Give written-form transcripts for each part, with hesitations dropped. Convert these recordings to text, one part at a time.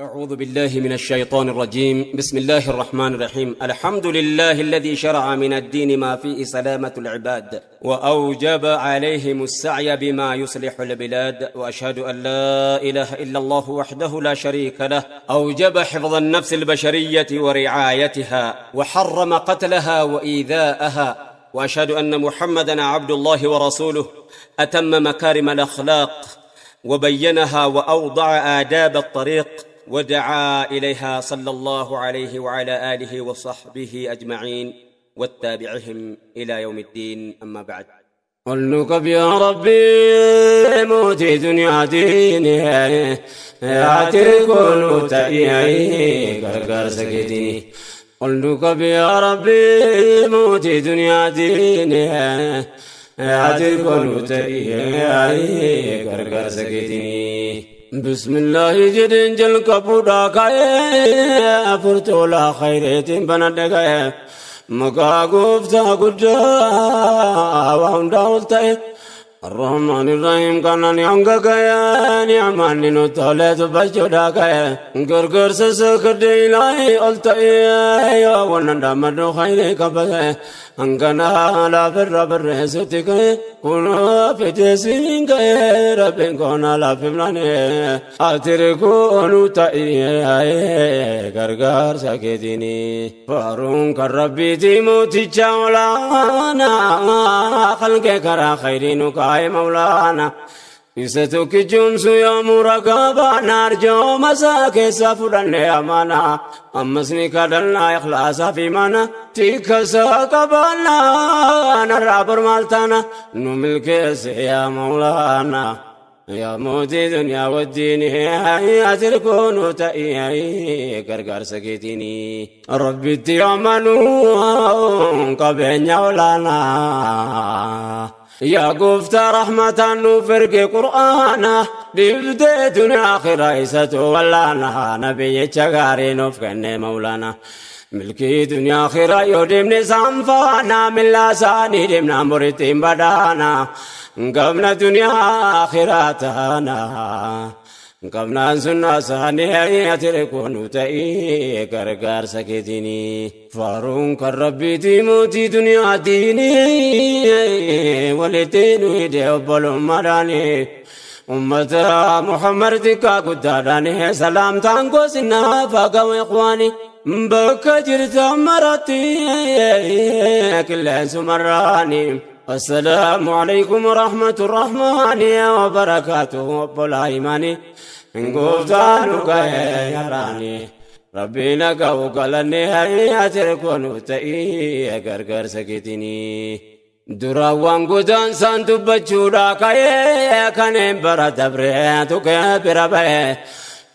أعوذ بالله من الشيطان الرجيم. بسم الله الرحمن الرحيم. الحمد لله الذي شرع من الدين ما فيه سلامة العباد وأوجب عليهم السعي بما يصلح البلاد، وأشهد أن لا إله إلا الله وحده لا شريك له، أوجب حفظ النفس البشرية ورعايتها وحرم قتلها وإيذاءها، وأشهد أن محمدا عبد الله ورسوله أتم مكارم الأخلاق وبينها وأوضع آداب الطريق ودعا إليها، صلى الله عليه وعلى آله وصحبه أجمعين واتبعهم إلى يوم الدين. أما بعد. قلنك يا ربي موتي دنيا ديني أتركون تأيي غرغر سكتني. قلنك يا ربي موتي دنيا ديني أتركون تأيي غرغر سكتني. بسم الله جدن جل كبودا كاي فرتولا خيرتين بندغاي مقا غفتا غدا واندا الرحمن الرحيم كان نيانغا كاي نيمان نو تولت بجودا كاي غرغر سسكد إلهي قلت يا وندا مدو خير كبه انغنا لا بر بر ستك كنا فتسين كاي ربين كنا لا فبلاني اتركونو تاي غرغر سكتيني فارون كربي تيموتي چولانا خلق کرا خيرينو كاي مولانا إستوك جمس يا مرقبا نرجو مساك سفرا أمانا أمسني كدلنا إخلاص في مانا تيك ساقبنا نرابر مالتانا نملك يا مولانا يا موتي دنيا والدين أتركون تأيي غرغر سكتيني ربي تيامنو قبين يولانا يا قفت رحمة نفرق قرآنا دبدتنا آخر إسة ولانا نبي شغاري نفكن مولانا ملكي دنيا آخر يودم نسامفانا من لاساني دمنا مرتين بدانا قبنا دنيا آخرتنا قبنا سنة ساني أتركون تأي غرغر سكتيني فارون كربي تيموتي دنيا ديني ولتين ويدي أبلو مراني أمة محمد تكا قدراني سلام تانكو سنا فاقو إخواني بكجرت مرتي كل سمراني. السلام عليكم ورحمة الرحمن وبركاته وبلا إيماني قفتانك يا راني ربي لك وقالني أتركون تأي غرغر سكتني دراوان قدان سانتو بچودا كاي كان برا دبره تو كبربه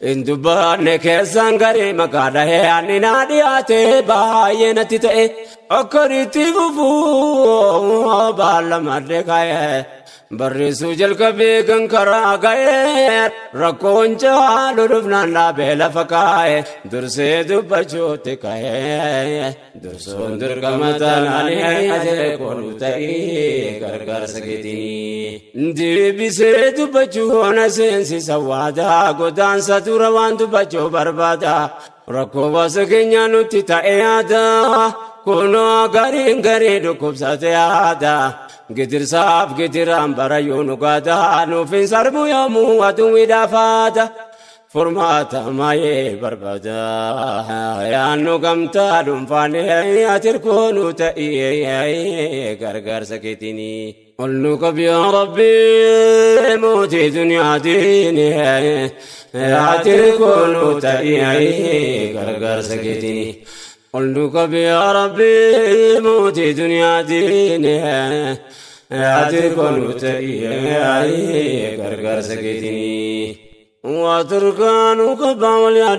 إن كيسان غري مقاده أني نادياتي باينتي تأي أكريتي فوفو بالمدكاي برسو جل كبي كنكرا گئے رکون چالو رفنا نا بیل فکائے درسے دبچوت کائے درسون درکمتنانی اجر کونو تئی غرغر سکتنی دیبی سے دبچو نسنسی سوادا گودان ستوروان دبچو بربادا رکو واسکنیا نتی تائیادا كونو غرين غرين دكوب ساتيادا قدر صاف قدر أمبر يونو قادا نوفين سربو يومو ودو دافادا فرماتا ما يبربدا يا نو قمتا دنفاني أتركونو تأيي غرغر سكتني قلنك يا ربي موتي دنيا ديني أتركونو تأيي غرغر سكتني قلنك يا ربي موتي دنيا ديني أتركون تأيي غرغر سكتني واتركان قبا وليا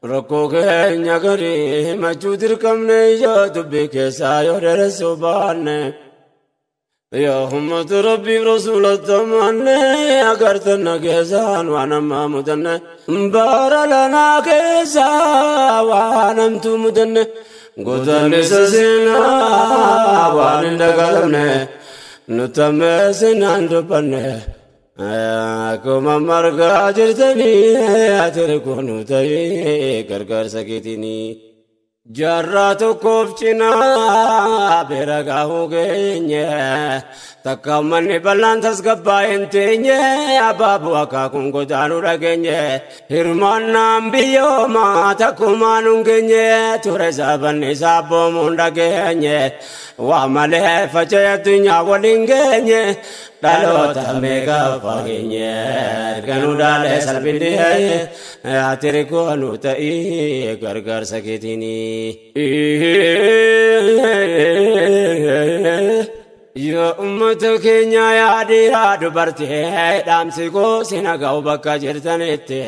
ركوك نغري مجودر كم نيجا دبك سايور رسوبان يا همت ربي رسول التمنى أقرتنا كيسان وانا ما مدن بار لنا كيسا وانا مدن قدن سسنا وانا دقلنا نتمسنا ندبنا Akkuma margaa jirtanii ati nu ta'ii gargaarsa keetinii. Jaarraa tokkoof cinaa bira gaahuu geenye takka manni bal'aan tasgabbaa'ee hin teenye abaaboo akaakuun godaanuu dhageenye hirmaannaan biyyoomaa takkumaan hin geenye ture sabanni isaa boomuun dhageenye waa malee faca'ee addunyaa waliin geenye dhaloota meeqa fageenye erganuu dhaalee salphinni ati nu ta'ii gargaarsa keetinii. Yoo uummata keenya yaa dhiiraa dubartii dhaamsi koo si naga'u bakka jirtanitti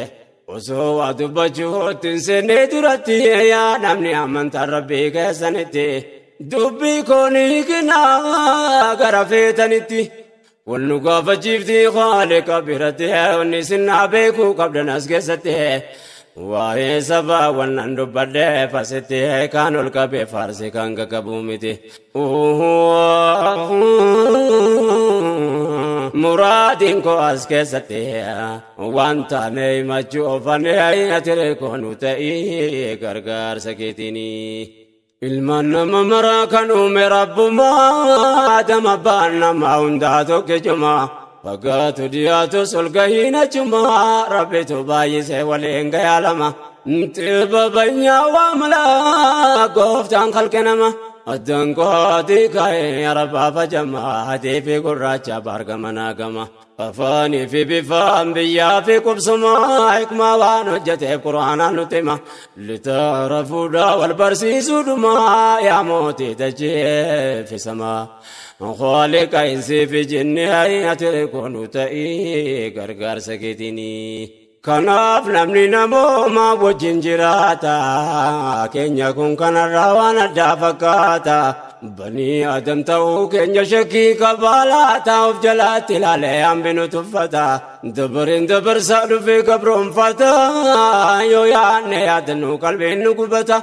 osoo waa dubbachuutti hin seenne duratti yaa namni amantaa rabbii keessanitti dubbii koo ni kennaa gara feetanitti. Wannu gaafachiifti Khaaliqa biratti wanni sinnaa beekuu qabdan as keessatti. Waa'ee sabaa wannan dubbadhee fasitti kan ol qabee faarsi kan qaqqabu miti. Muraadiin koo as keessatti waan taane himachuu oofannee ati nu ta'ii gargaarsa keetinii. Ilmaan nama maraa kan uume rabbumaa Adama abbaan nama hundaa tokkichumaa. Fagaatu dhiyaatus ol gahiin achumaa rabbitu baay'isee waliin gayaa lama. Xibabanya waa malaa gooftaan kalqe nama. Addaan kootii ka'ee arabaa fajamaa adii fi gurraacha baargama naagama. Afaanii fi bifaan biyyaa fi qubsumaa hikmaa waan hojjeteef quraanaan nutti hima. Litaarafuudhaa wal barsiisuudhumaa yaa mootii dachee fi samaa. Khaaliqa insii fi jinni ati nu ta'ii gargaarsa keetinii. Kanaaf namni namooma wajjin jiraata. Keenya kun kanarraa waan addaa fakkaata. Banii Adam ta'uu keenya shakkii qabaa laata of jalaatti ilaalee hambi nu tuffata. Dabareen dabarsaa dhufee gabroonfata. Yoo yaadne yaadannu qalbiin nu gubata.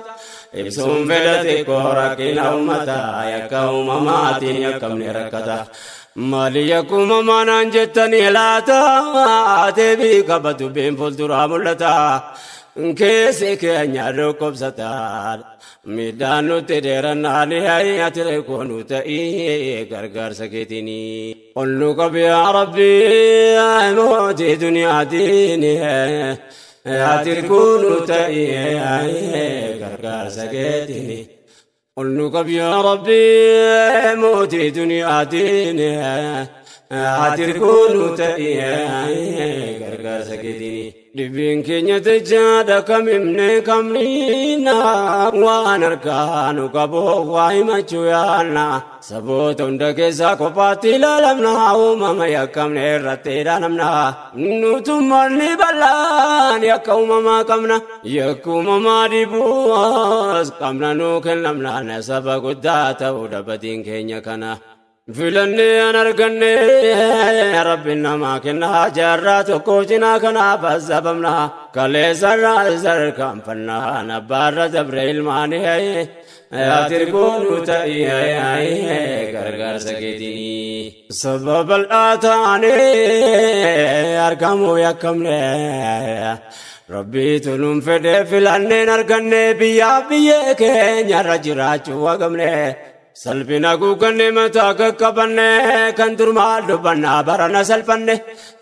Ibsuun fedhate koo rakkina uummataa yakka uumamaatiin yakkamne rakkata. Maali yakkuma manaan jettanii laata deebii qaba dubbiin fuulduraa mul'ata. Keessi keenya dhukkubsata miidhaan nutti dheerannaan ati nu ta'ii gargaarsa keetinii. Ol nu qabi yaa Rabbii mootii duniyaatiin ati nu ta'ii gargaarsa keetinii. Ol nu qabi yaa Rabbii mootii duniyaatiin ati nu ta'ii gargaarsa keetinii. Dhibeen keenya jechaadha kamimne kamniina waan harkaa nu qabu waa himachuu yaadna. Saboota hunda keessaa kophaatti ilaalamna uumama yakkamne irratti ilaalamna. Nutummaan bal'aan yakka uumamaa qabna. Yakka uumamaa dhibuus qabna nuu kennamna saba guddaa ta'uu dhabatiin keenya kana. Filannee an arganne rabbiin namaa kenna jaarraa tokko cinaa kanaaf azabamna kaleessarraa sarkaanfannaa abbaarra dabre ilmaanii ati nu ta'ii gargaarsa keetinii. Sababa bal'aa taanee argamuu yakkamne rabbiitu nuun fedhee filanneen arganne biyyaa biyyee keenyarra jiraachuu wagamne. Salphina guuganne mataa qaqqabanne kan dur maal dubbannaa barana salphanne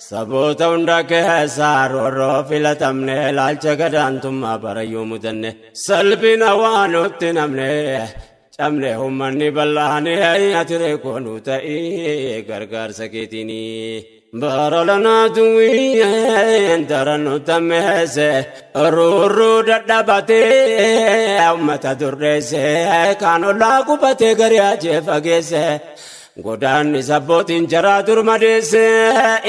saboota hunda keessaa roorroo filatamne ilaalcha gadaantummaa barayyuu mudanne salphina waan nutti namne cabne uummanni bal'aanii ati nu ta'ii gargaarsa keetinii. Bara lanaa duwween daran nu tammeesse ruurruu dadhabatee uummata durreesse kan ollaa qubatee gari ajee fageesse godaanni sabbootiin jaraa dur madeesse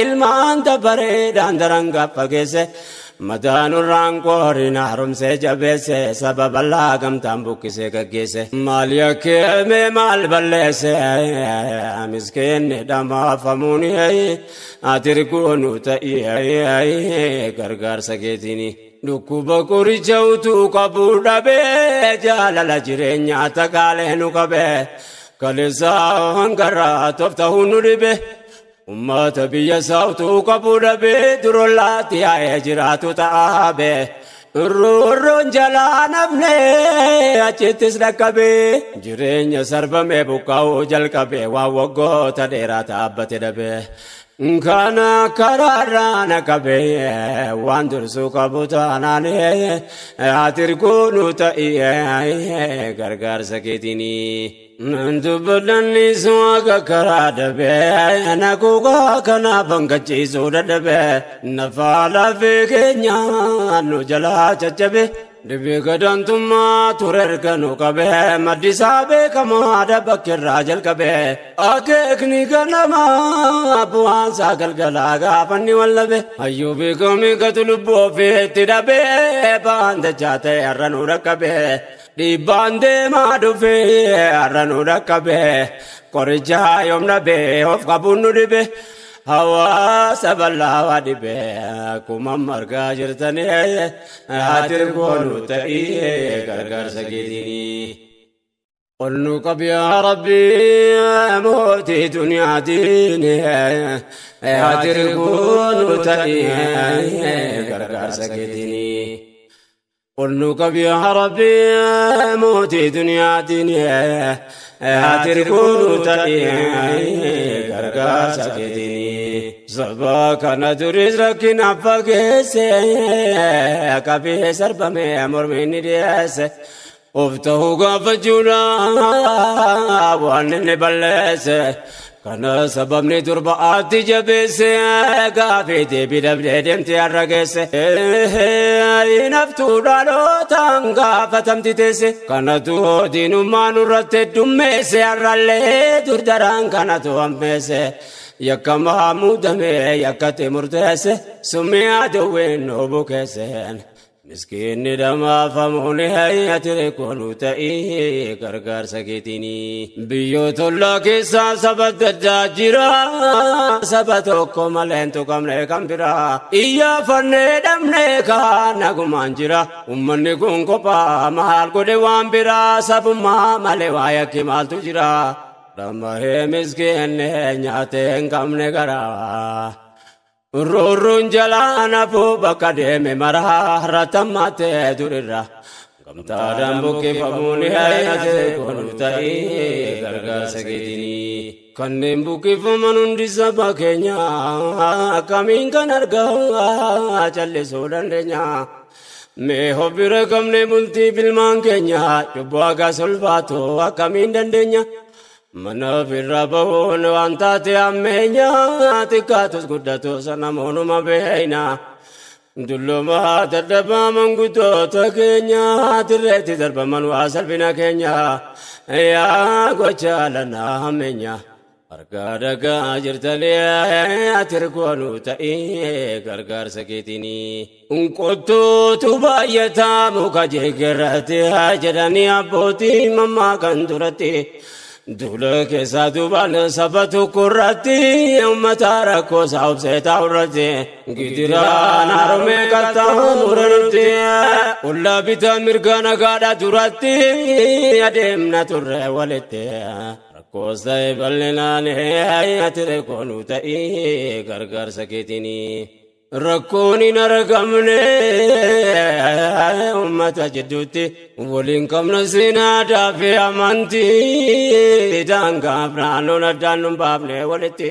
ilmaan dabareedhaan daran gaffageesse madaanurraan qooriin haaromsee jabeesse saba bal'aa gamtaan buqqisee gaggeesse maal yakkeeme maal balleesse miskiinni dhamaafamuun ati nu ta'ii gargaarsa keetinii. Dhukkuba qoricha utuu qabu dhabee jaalala jireenyaa takaalee nu qabee kaleessaa hangarraa tooftahuu nu dhibe. Ummata biyya saawtuu qabu dhabee durollaatti yaa'ee jiraatu ta'aabe. Rurruun jalaa nafne achittis dhaqqabee jireenya sarbamee buqqaa'uu jalqabee waan waggoota dheeraa dhaabbate dhabee. Kana karaarraa na qabee waan dursuu qabu taanaan ati ta'ee gargaarsa keetinii. Dubbadhannis waaqa karaa dhabee na kuukaa kanaaf hanqachiisuu dadhabee nafaa lafee keenya nu jalaa caccabe. Dhibee gadantummaa ture erga nu qabee maddisaa beekamaa dabbakkeerraa jalqabee akeekni ganamaa bu'aansaa galgalaa gaafanni wallabe hayyuu beekamii gatu lubbuu ofiitti dhabee ba'aan dachaa ta'e har'a nu dhaqqabee dhiibbaan deemaa dhufee har'a nu dhaqqabee qorichaa yoom dhabee of qabuun nu dhibe. Hawaasa bal'aa dhibee akkuma margaa jirtanii ati goonu ta'ee gargaarsa keetinii. Ol nu qabi yaa Rabbi mootii duniyaatiin ati goonu ta'ee gargaarsa keetinii. Ol nu qabi yaa Rabbi mootii duniyaatiin ati goonu ta'ee gargaarsa keetinii. Saba kana duris rakkina fageesse qabee sarbamee mormiin ni dhiyeesse. Of ta'uu gaafachuudha waan inni balleesse. Kana sababni durba ati jabeesse gaafii deebii dhabdee deemtee har'a geesse. Naftuu dhalootaan gaafatamti teesse. Kanatu diinummaa nurratti heddummeesse har'allee durdaraan kanatu hammeesse. Yakkamaa muudamee yakkatti murteesse summii aduwween nu bukeesseen. Miskiinni dhamaafamuun ati koonu ta'ee gargaarsa keetinii. Biyyoota ollaa keessaa saba adda addaa jira. Saba tokko malee hin tuqamne kan biraa. Iyyaafannee dhabnee kaan nagumaan jira. Uummanni kun kophaa maal godhe waan biraa. Sabummaa malee waa yakki maaltu jira. Dhamahee miskiinni nyaatee hin qabne garaa. Rurruun jalaa nafuu bakka deeme maraa ratammaatee durirra. Gamtaadhaan buqqifamuun ati koonu ta'ee gargaarsa keetinii. Kanneen buqqifaman hundi saba keenya akkamiin kan argaa callisuu dandeenya. Mee hobbira qabne bultii bilmaan keenya cubbuu akka sulfaatu akkamiin dandeenya. Mana ofirra bahuun waan taate ammeenya xiqqaatus guddatus namoonuma beeyna. Dullumaa dadhabaa manguddoota keenya dirreetti darbaman waa salphina keenya yaa gocha lanaa hammeenya. Harkaa dhagaa jirtanii ati goonu ta'ee gargaarsa keetinii. Qottuutu baay'ataa muka jegerratti jedhanii abbootii mammaa kan duratti. Duula keessaa duubaan saba tokko irratti uummata rakkoo isaa obsee taa'u irratti gidiraan harmee qaxxaamuratti ollaa bitaa mirga nagaadha duratti adeemna turre walitti rakkoos ta'e bal'inaan ati koonu ta'ee gargaarsa keetinii. Rakkoon hin argamne uummata jidduutti waliin qabna seenaa fi amantii daangaaf naannoon addaan nu baafne walitti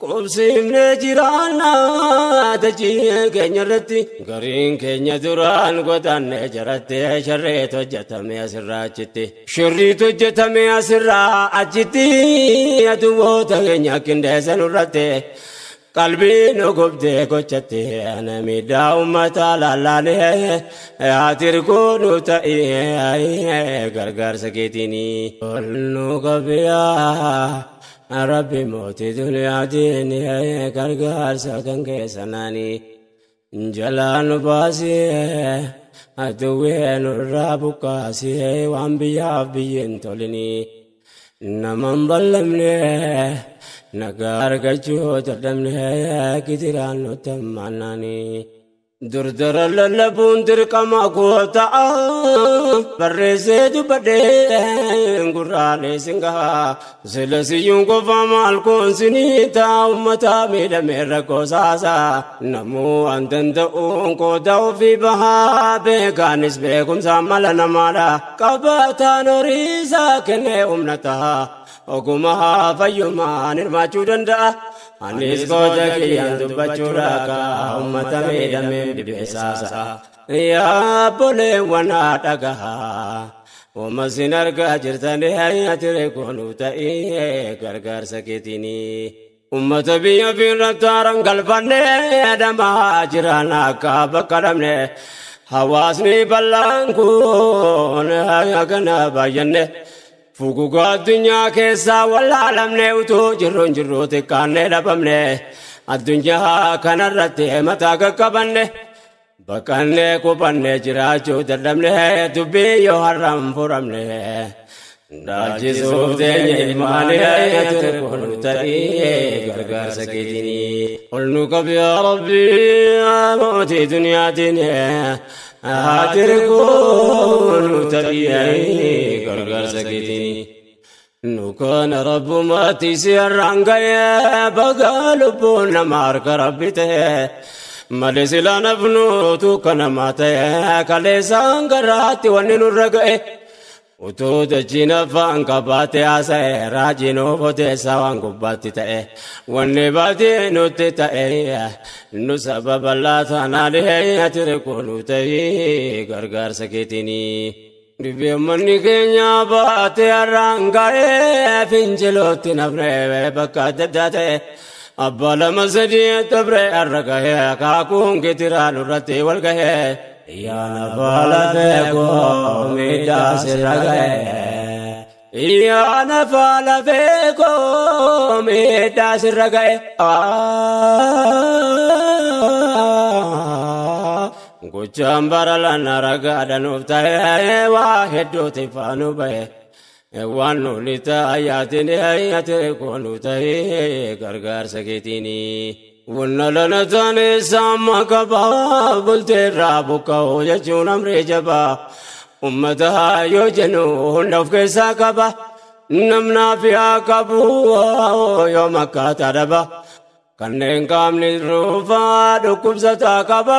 qubsiifnee jiraannaa dachii keenya irratti gariin keenya duraan gotaanne jaratti sharreetu hojjetame asirraa achitti sharriitu hojjetame asirraa achitti aduwwoota keenya qindeessan irratti. Qalbii nu gubdee gochatti miidhaa uummata laallaanee ati goonu ta'ee gargaarsa keetinii. Ol nu qabiyaa Rabbi mootii duniyaatiin gargaarsa kan keessanaanii jalaa nu baasee aduwwee nurraa buqqaasee waan biyyaaf biyyeen tolinii naman ballamne. Nagaa argachuu dadhabnee gidiraan nutti hammaannaanii. Durdara lallabuun dirqama goota barreessee dubbadhee gurraalee singaa sila siyyuun qofa maal koonsinii ta'a ummata miidhamee rakkoo saasaa namuu an danda'uun qooda ofii bahaa beekaanis beekumsaan mala namaadha qabataan horiisaa kennee humna ta'a ogumaa fayyumaan hirmaachuu danda'a. Anis qooda kiyyaan dubbachuudha ka ummata miidhamee dhibeessaasa. Yaa obboleewwan dhagahaa Wama sin argaa jirtanii ati koonuu ta'ee gargaarsa keetinii. Ummata biyya fiirratti haaraan galfannee adamaa jiran akka bakka dhabne. Hawaasni bal'aan kun kana baay'anne. Fugugaa addunyaa keessaa wallaalamne utuu jirruun jirruu xiqqaannee dhabamne addunyaa kanarratti mataa qaqqabanne baqannee qubannee jiraachuu dadhabne dubbii yoo har'aan furamne dhaalchisuuf teenye ilmaanii ati koonu ta'ee gargaarsa keetinii. Ol nu qabi yaa Rabbii mootii duniyaatiin ati koonu ta'ee gargaarsa keetinii. Nu kana rabbumaatti si har'aan ga'ee bagaa lubbuun nama harka rabbi ta'e. Malee silaa nafnuutu kanamaa ta'e kaleessaan garaatti wanni nurra ga'e. Utuu dachiin afaan qabaate haasa'e raajiin ofoteessa waan gubbaatti ta'e wanni baatee nutti ta'e nu sababa laatanaan ati koonu ta'e gargaarsa keetinii. Dhibee manni keenya baatee har'aan ga'ee fincilootti nafne bakka adda addaa ta'e abbaa lama sadii dabree har'a ga'ee akaakuun gitiraa nurratti wal ga'ee. Yaa nafa lafee koo miidhaa sirra ga'e. Yaa nafa lafee koo miidhaa sirra ga'e. Gochaan bara lana ragaadha nuuf ta'e waa hedduutti faanu ba'e. Waan nuti ta'a yaatiin koonu ta'e gargaarsa keetinii. Wanna lana taane saama qabaa bulteerraa buqqa'uu jechuun amree jabaa. Ummata yoo jennu hunda of keessaa qaba. Namnaa fi haa qabu yoo makkaataa dhaba. Kanneen qaamni ruufaa dhukkubsataa qaba.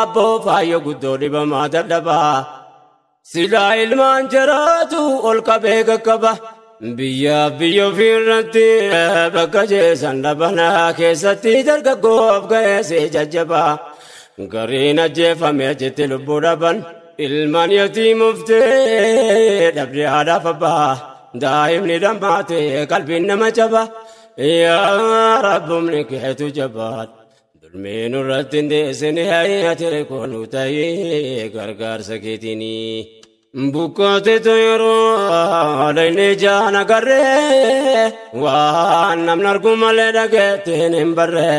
Abboo faayyoo guddoo dhibamaa dadhaba. Silaa ilmaan jiraatu ol qabee qaqqaba. Biyya biyya ofiirratti bakka jeesan dhabanaa keessatti dargaggoof ga'eessee jajjaba. Gariin ajjeefame achitti lubbuu dhaban. Ilmaan yatiimuftee dhabdee haadhaaf abbaa. Daa'imni dhammaate qalbiin nama jaba. Yaa Rabbumni keetu jabaadha. Dulmii nurratti hin deessine ati koonu ta'ee gargaarsa keetinii. Bukkootetu yeroo dhayni jaan agarree waan namni argu malee dhageettiin hin barree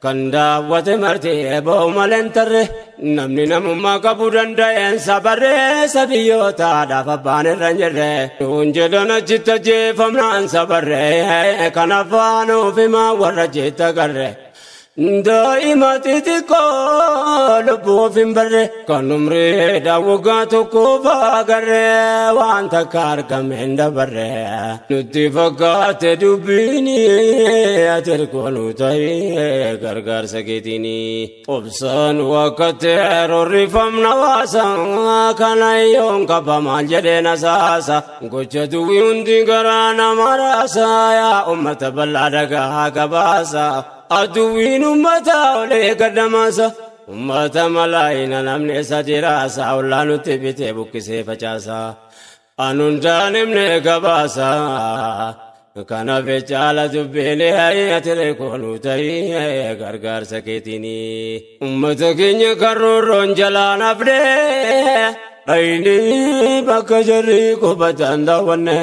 kan daawwate martee ba'u malee hin tarree namni namummaa qabuu danda'een sabarree sabiyyootaadhaaf abbaan irra hin jirre nuun jedhan achitti ajjeefamnaan sabarree kan afaan ofimaa warra jeetta agarree. Daa'ima xixiqqoo lubbuuf hin barre kan umriidhaan waggaa tokkoof agarree waan takka argame hin dabarre nutti fakkaate dubbiin ati koonu ta'ee gargaarsa keetinii. Obsaan wakkatee rorrifamna waasa kana yoon qaba maal jedhee nasaasa gocha duwwii hundi garaa nama raasa yaa ummata bal'aa dhagaa gabaasa. Aduwwiin ummata olee gaddamaasa. Ummata malaayina namni isa jiraasa. Ollaa nutti bitee buqqisee facaasa. Anuun daa'imne gabaasa. Kanaaf caala dubbiin ati koonu ta'ee gargaarsa keetinii. Ummata keenya karroorroon jalaan hafnee dhayinii bakka jarri qubatan daawwanne.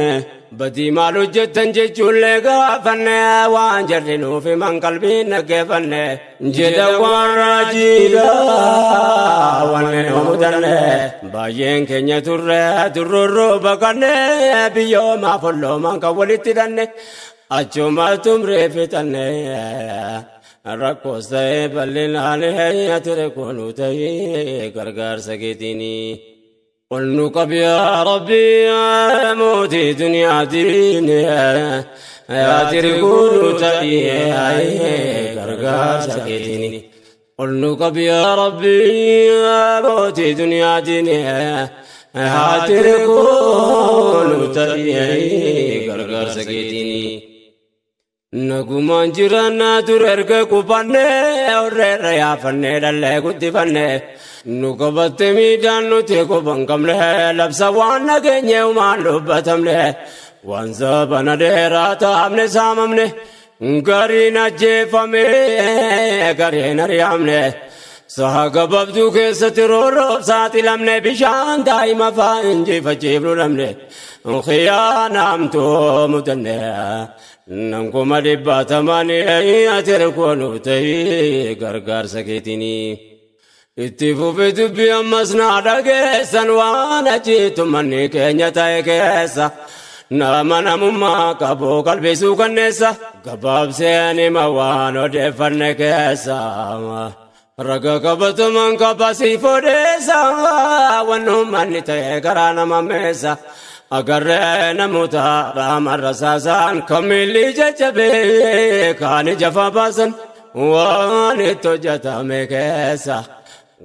Badii maal hojjettan jechuullee gaafanne waan jarri nuuf himan qalbiin dhaggeeffanne jedha waan raajiidha wanni nu mudanne baay'een keenya turre turrurruu baqanne biyyoomaa folloomaan kan walitti hidhanne achuma tumree fixanne. Rakkoos ta'ee bal'inaan ati rakkoonu ta'ee gargaarsa keetiini. Ol nu qabi yaa Rabbi mootii duniyaa diini ati rakkoonu ta'ee gargaarsa keetiini. Ol nu qabi yaa Rabbi mootii duniyaa diini ati rakkoonu ta'ee gargaarsa keetiini. Nagumaan jiraannaa ture erga qubannee horreerra yaafannee dhallee guddifannee nu qabatte miidhaan nuti quban qabne labsa waan nageenye umaan dubbatamne waan sabana dheeraa taa'amne saamamne gariin ajjeefame gariin ari'amne saha gabaabduu keessatti roorroof saaxilamne bishaan daa'ima faa injifachiifnu dhabne khiyaanaamtuu mudanne. Nankuma dhibbatamanii ati rakkoonu ta'ee gargaarsa keetiini. Itti fufi dubbii ammas naa dhageessan waan achiitu manni keenya ta'e keessa. Nama namummaa qabu qalbisuu kanneessa. Gabaabseen hima waan odeeffanne keessa. Raga qabataman qabasiif odeessa. Waan ta'e karaa nama meessa. Agarree namoota raamarra saasaan kamilli jajjabee kaan ija baasan waan itti hojjetame keessa.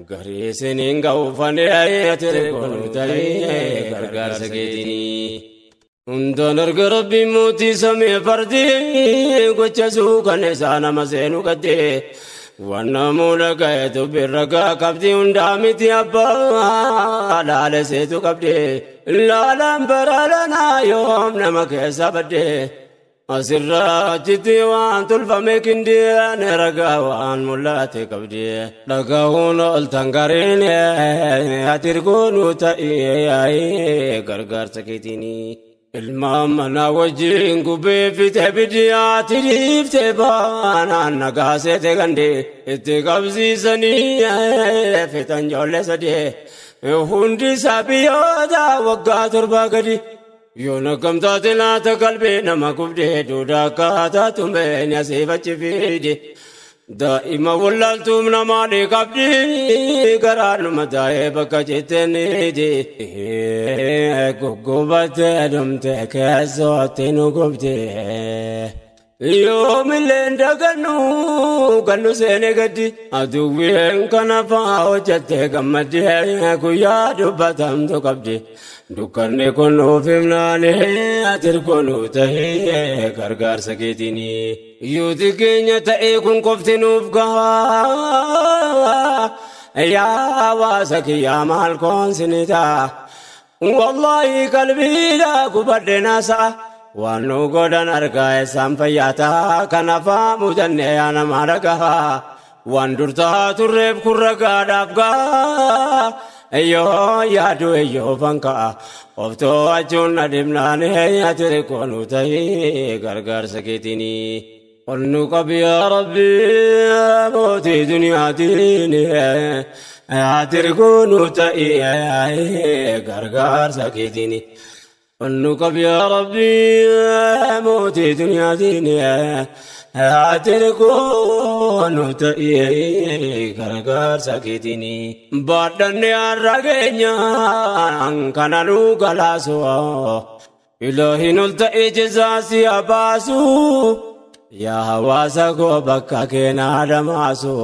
Garii isiniin ga'uufannee ati rakkoonu ta'ee gargaarsa keetiini. Hundaan arga Rabbiin mootii samii fardii gocha suukanneessaa nama seenuu qaddee. Waan namoota ga'eetu birragaa qabdi hundaa miti abbaa laala seetu qabdi. Laalaan baraalanaa yoom nama keessa badde. Asirraa achitti waan tolfame kindeen ragaa waan mul'ate qabdi. Dhagahuun ol tangariin ati rakkoonu ta'ee gargaarsa keetiini. Ilmaan manaa wajjin gubbee fite biddiyaatti dhiiftee baanaan nagaa seete gandee itti qabsiisanii fixan ijoollee sadii hundi isaa biyyoota waggaa 7 gadi. Yoo nagamtaate laata qalbii nama gubdee duudaa akkaataa tumeen asii fachi fiide. Daa'ima wallaaltuuf namaa ni qabdi garaa numa taa'ee bakka jetteeniiti. Guggubattee dhumte keessootti nu gubde. Yoomillee dagannu gannu seenee gaddi. Aduwween kana fa'aa hojjattee gammaddee guyyaa dubbatamtu qabdi. Dukkanni kun nuuf himnaanii ati rakkoonu ta'ee gargaarsa keetiini. Yooti keenya ta'ee kun qofti nuuf gahaa. Yaa hawaasa kiyyaa maal koonsinita. Wallaahi qalbiidhaa gubadhe naasa'a. Waan nu godhan argaa isaan fayyataa kanaafaa mudannee yaa nama dhagahaa. Waan dur ta'aa turreef kun ragaadhaaf gahaa. Eyyoo yaadu eyyoo fanka'a. Of to'achuun na dhibnaan ati rakkoonu ta'ee gargaarsa keetiini. Ol nu qabi yaa Rabbi mootii duniyaatiin ati rakkoonu ta'ee gargaarsa keetiini. Ol nu qabi yaa Rabbi mootii duniyaatiin ati rakkoonu ta'ee gargaarsa keetiini. Baadhanne har'a keenyaan kana nu galaasu. Ilaahin ol ta'ee jazaasi abaasu. Yaa hawaasa koo bakka keenyaa damaasu.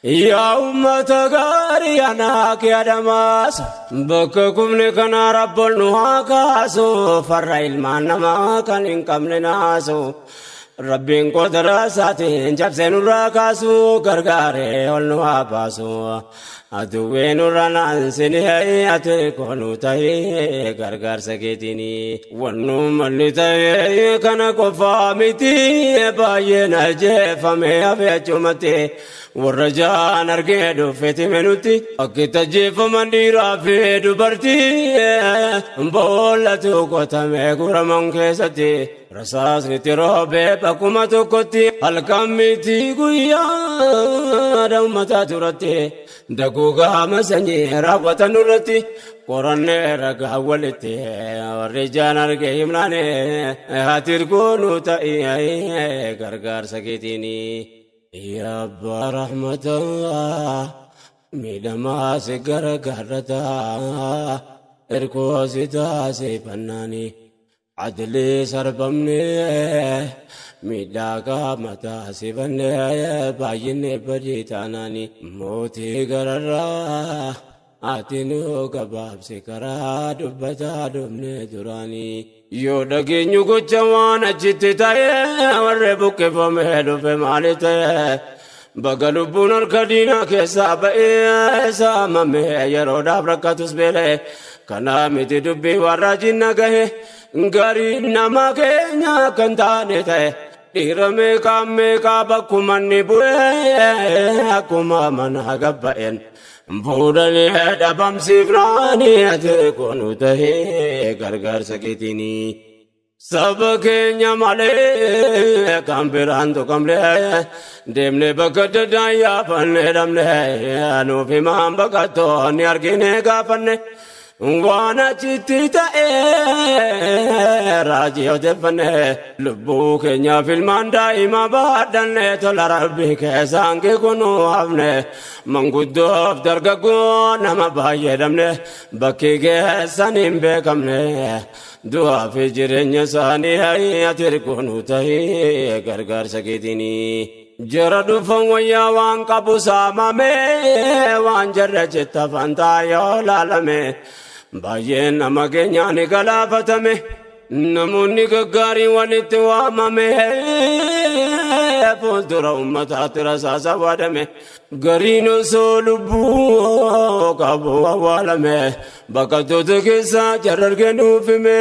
Yaa uummata gaarii anaa kee adamaasu. Bakka kumni kana rabboon nu haa kaasu. Farra ilmaan namaa kan hin qabne naasu. Rabbiin qotara isaatiin cabsee nurraa kaasu. Gargaaree ol nu haa baasu. Aduwwee nurra naansinee ati rakkoonu ta'ee gargaarsa keetiini. Wannu malli ta'ee kana qofaa miti baay'een ajjeefame hafe achumatti. Warra jaan argee dhufeeti menutti akka itti ajjeefaman dhiiraa fi dubartii boollatu qotamee guuraman keessatti. Rasaasni roobee bakkuma tokkotti halkan miti guyyaa uummataa turatti. Daguugaa sanyii raawwatan irratti qorannee ragaa walitti warri jaan argee himnaane ati rakkoonu ta'ee gargaarsa keetiini. Yaa abbaa rahmataa miidhamaa si gargaarrataa erkoo si taasifannaanii adlii sarbamnee miidhaa qaama taasifannee baay'inne badii taanaanii mootii gararraa ati nu gabaabsi karaa dubbataa dhumne duraanii. Yoo dhageenyu gocha waan achitti ta'e warri buqqifamee dhufe maali ta'e baga lubbuun harka diinaa keessaa ba'ee saamame yeroodhaaf rakkatus beela'e kanaa miti dubbii warra jinna gahe gariin nama keenya kan taane ta'e dhiira meeqaa meeqaa bakkuma inni bu'ee akkuma mana gabba'een fuudhanii dhabamsiifnaanii ati koonu tahee gargaarsa keetiinii. Saba keenya malee kan biraan tuqamlee deemnee bakka adda addaan yaafannee dhabnee nuuf himaan baqattoonni argine gaafanne waan achitti ta'ee raajii odeeffanne lubbuu keenyaaf ilmaan daa'ima baadhanne tola rabbii keessaan kunuu hafne manguddoof dargaggoo nama baay'ee dhabne bakki keessan hin beekamne du'aa fi jireenya isaanii ati hirkoonuu ta'ee gargaarsa keetiinii. Jara dhufan wayyaa waan qabu saamame waan jarra jetta fantaa yoo laalame baay'een nama keenyaa ni galaafatame namoonni gaggaariin walitti waamame fuuldura uummataatti rasaasa waadame gariin osoo lubbuu qabu awwaalame baqattoota keessaa jarra argee nuuf hime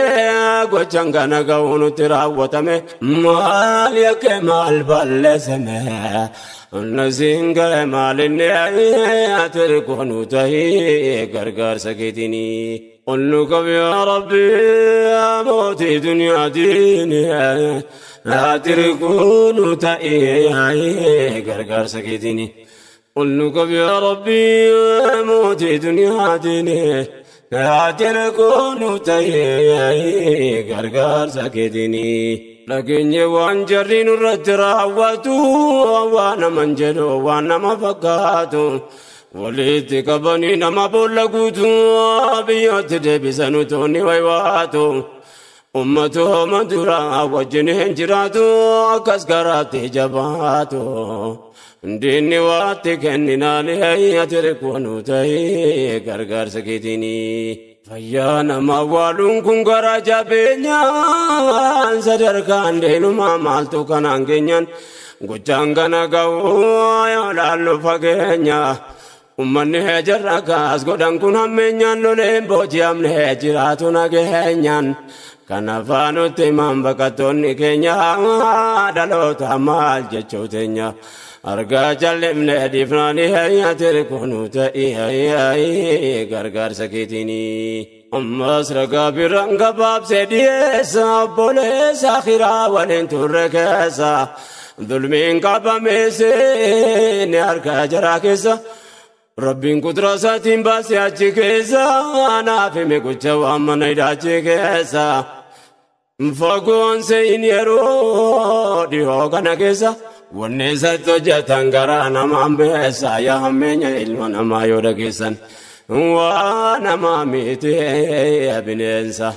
gochaan kana ga'uu nutti raawwatame maal yakke maal balleessame nasiin ga'e maal inni ati hirkoonuu ta'ee gargaarsa keetiinii. قل لكم يا ربي موتي دنيا ديني لا تركون تأيي غرغر سكيتيني قل لكم يا ربي موتي دنيا ديني لا تركون تأيي غرغر سكيتيني لكن وان جرين الرتراوتو وانا منجلو وانا مفقاتو walitti qabanii nama boolla guutuu biyyooti deebisan utuunni waywaatu ummatooma duraa wajjin hin jiraatu akkas garaatti jabaatu diinni waatti kenninaan ati rikkoonuu ta'ee gargaarsa keetiinii. Fayyaa nama awwaaluun kun gara jabeenyaan sadarkaan deenumaa maaltu kanaan keenyaan gochaan kana ga'uu yoo laallu fageenya. Uummanni jarra kaas godhan kun hammeenyaan loleen booji'amne jiraatu nageenyaan. Kana afaanutti himan baqattoonni keenya dhaloota maal jechuu teenya. Argaa jallifne dhiifnaanii ati rikkoonuu ta'ee gargaarsa keetiinii. Ammas ragaa biraan gabaabsee dhiyeessa obboleessa akiraa waliin turre keessa. Dulmiin qabameessee ni harka jaraa keessa. Rabbiin kuduraa isaatiin baasee achi keessa naaf hime gocha waan mana hidhaa achi keessa. Fagoon se'in yeroo dhihoo kana keessa wanni isatti hojjetan garaa nama hambeessa yaa hammeenya ilma namaa yoo dhageessan. Waa nama miti bineensa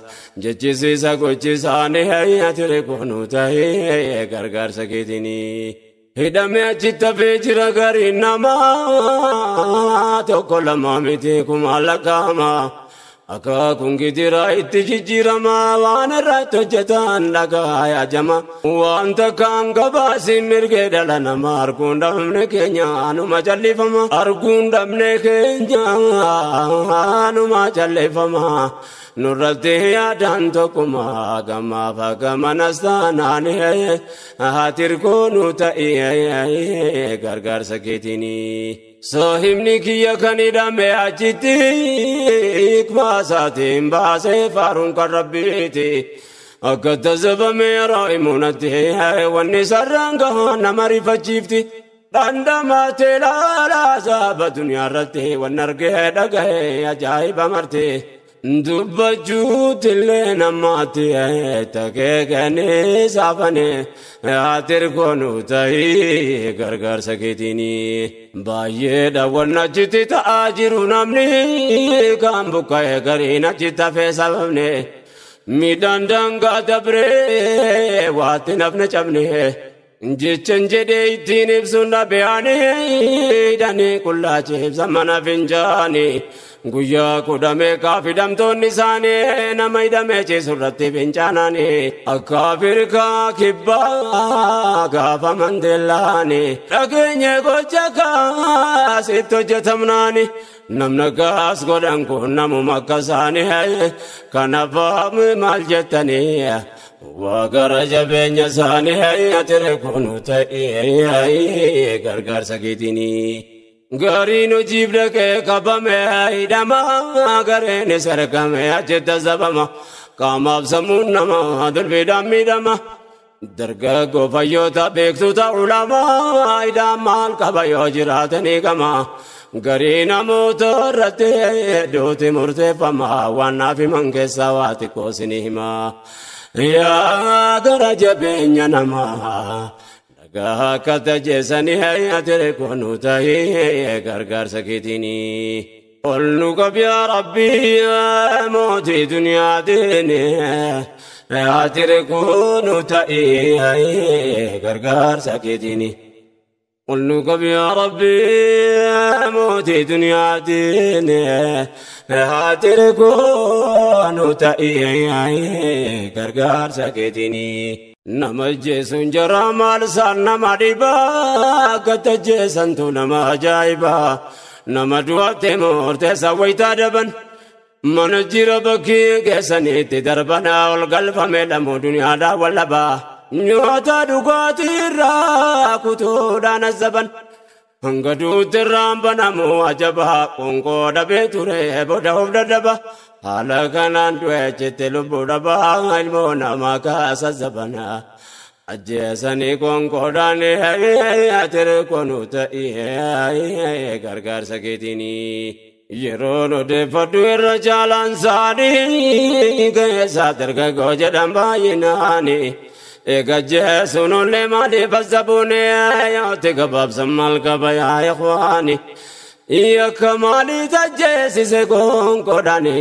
jechisiisa gochisaanii ati rikkoonuu ta'ee gargaarsa keetiinii. Hidhamee achitti hafee jira gariin namaa tokko lama miti kuma lakkaa'ama. Akaakuun gidiraa itti jijjiirama waan irratti hojjetan dhagaa yaajama. Waan takkaan gabaasiin mirgee dhala namaa arguun dhabne keenya anuma jallifama. Arguun dhabne keenya anuma jallifama. Nurratti yaadaan tokkuma gamaaf gamanas taanaan ati hirkoonuu ta'ee gargaarsa keetiinii. Saahibni kiyya kan hidhame achitti baasaatiin baasee faaruun kan rabbiiti. Akka tasabame yeroo himunatti wanni sarraan gahaa nama rifachiifti. Dhandhamaatee laalaa saba duniyaa irratti wanni argee dhagahee ajaa'iba marte. Dubbachuutillee namaatti takeekanii saafane ati koonu ta'ii gargaarsa keetiini. Baay'eedha wanna achitti ta'aa jiru namni kan buqqa'e gariin achitti hafee sababne. Midhaan daangaa dabree waatti nafne cabne. Jechan jedhee ittiin ibsuun dhabe'anii hidhanii qullaa ceebsa mana finjaanii. Guyyaa 10 meeqaaf hidhamtoonni isaanii nama hidhamee ciisu irratti fincaananii akka Afrikaa Kibbaa gaafa Mandeellaani dhageenye gocha kaasitti hojjetamnaani namna gaas godhan kun namuma akka isaanii kanaaf maal jettanii waa gara jabeenya isaanii ati kunu ta'ee gargaarsa keetiinii. Gariin hojiif dhaqee qabame hidhama gareen sarkame achitti sabama qaamaaf sammuun nama dulbiidhaan miidhama. Dargaggoo fayyoota beektota ulamaa hidhaan maal qaba yoo jiraatanii qama. Garii namoota irratti duuti murteeffama waan naaf himan keessaa waa xiqqoo isinii hima. Yaa gara jabeenya namaa. Dhagaa akka tajeessanii ati kunu ta'ee gargaarsa keetiini. Ol nu qab yaa Rabbii mootii duniyaatiin ati kunu ta'ee gargaarsa keetiini. Ol nu qab yaa Rabbii mootii duniyaatiin ati kunu ta'ee gargaarsa keetiini. Nama jeesuun jara maal isaan nama dhibaa akka tajjeessantu nama ajaa'ibaa nama du'atte murteessa wayitaa daban mana jira bakkee keessanitti darbanaa ol galfame lamuu duniyaadhaa wallabaa nyaata dhugaatii irraa kutuudhaan azzaban hanga duutti irraan banamu ajabaa qoonqoo dhabee ture booda of dadhaba haala kanaan du'e jette lubbuu dhabaa ilmoo namaa kaasa zabana ajjeesanii qoonqoodhaan ati konu ta'ee gargaarsa keetiini. Yeroon odeeffadhu irra caalaan isaanii keessaa dargaggoo jedhan baay'inaani. Eega jeesuun ollee maaliif azzabuun yooti gabaabsan maal qaba yaa ikhwaani. Yakka maalii tajjeesise qoonqoodhaani.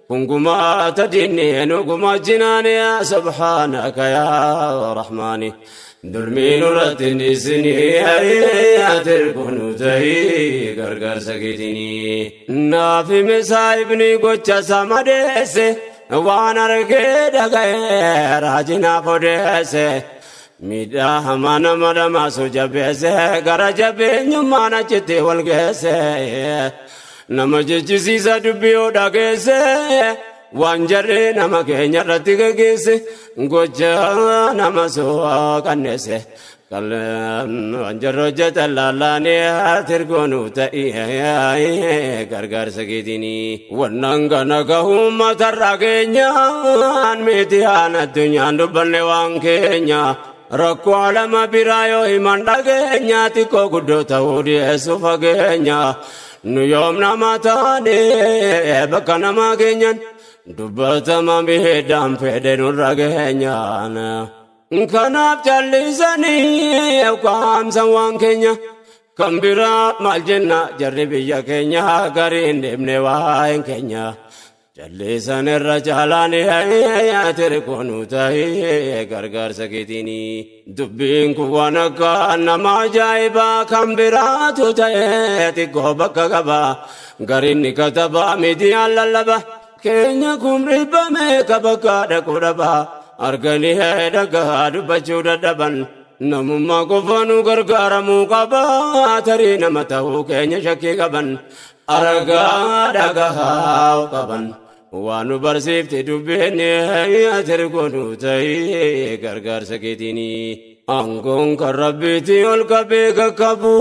Kungumaa diinni nugumaa jinaani subhaanaka yaa rahmaani. Dulmiin irratti dhiisinii ati kunu ta'ii gargaarsa keetiini. Naafi misaa'ibni gocha isaa madeesse waan argee dhaga'ee raajinaaf odeesse. Miidhaa hamaa nama dhamaasu jabeesse gara jabeenyummaan achitti wal geesse. Nama jechisiisa dubbii yoo dhageesse waan jarri nama keenya irratti geggeesse gocha nama soo qanneesse. Waan jarri hojjetan laallaanii tirgoonu ta'ee gargaarsa keetiini. Wannan kana gahuu matarraa keenyaan miti aan addunyaan dubbanne waan keenya. Rakkoo alama biraa yoo himan dhageenya xiqqoo guddoo ta'uu dhiyeessu fageenya. Nu yoom nama taane bakka nama keenyan dubbatama miidhaan fedhe nurra geenyaan. Kanaaf callisanii qaamsan waan keenya kan biraa maal jenna jarri biyya keenya gariin deemne waa'een keenya. Jallisan irra caalaan ati kunu ta'ee gargaarsa keetiini. Dubbiin kun waan akka nama ajaa'ibaa kan biraatu ta'ee xiqqoo bakka qaba. Gariin ni kataba miidiyaan lallaba. Keenya kun ribbame bakka dhaquu dhaba. Arganii dhagaa dubbachuu dadhaban. Namummaa qofa nu gargaaramuu qaba. Tarii nama ta'uu keenya shakkii qaban. Argaa dhagaa qaban. Waan nu barsiifte dubbiin ati kunu ta'ee gargaarsa keetiini. Aangoon kan rabbiitti ol qabee kakkabu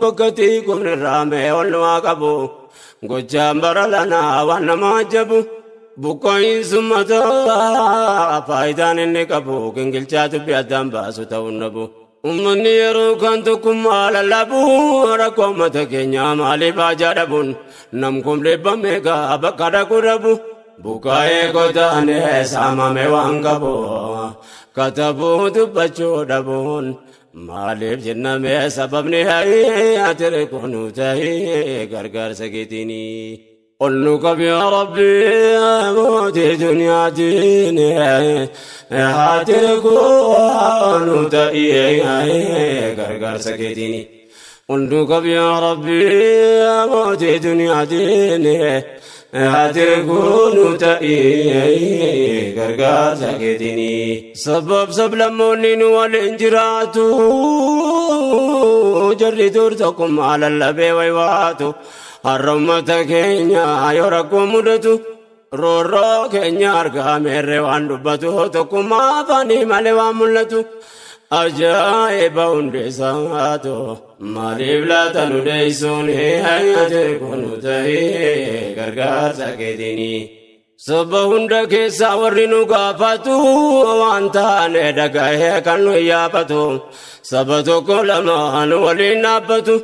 bakka xiqqoon irraa mee ol nu haa qabu. Gochaan bara lanaa waan nama ajabu. Buqqooyinsu mataa faayidaan inni qabu gingilchaa dubbii addaan baasu ta'uu nabu. Uummanni yeroo kan tokkummaa lallabu rakkoo uummata keenyaa maaliif haajaa dhabuun namkum dhibba meeqa bakka dhaqu dhabu. Bukaa'ee godaanee saamame waan qabu katabuu dubbachuu dhabuun maaliif jennamee sababni ati reekoonu ta'ee gargaarsa keetiini. قل نقب يا ربي موتي دنيا ديني هاتركون تأيي غرغر سكتيني قل نقب يا ربي موتي دنيا ديني هاتركون تأيي غرغر سكتيني سبب سب لمونين والانجراتو جري دورتكم على اللبي ويواتو Harrommata keenya yoo rakkoo mudatu roorroo keenya argaa meerree waan dubbatu tokkummaa afaanii malee waan mul'atu ajaa'iba hundeessaatu maaliif laata nu deessuun ati kunu ta'ee gargaarsa keetiini. Saba hunda keessaa warri nu gaafatu waan taane dhagahee kan nu yaafatu saba tokko lama nu waliin dhaabbatu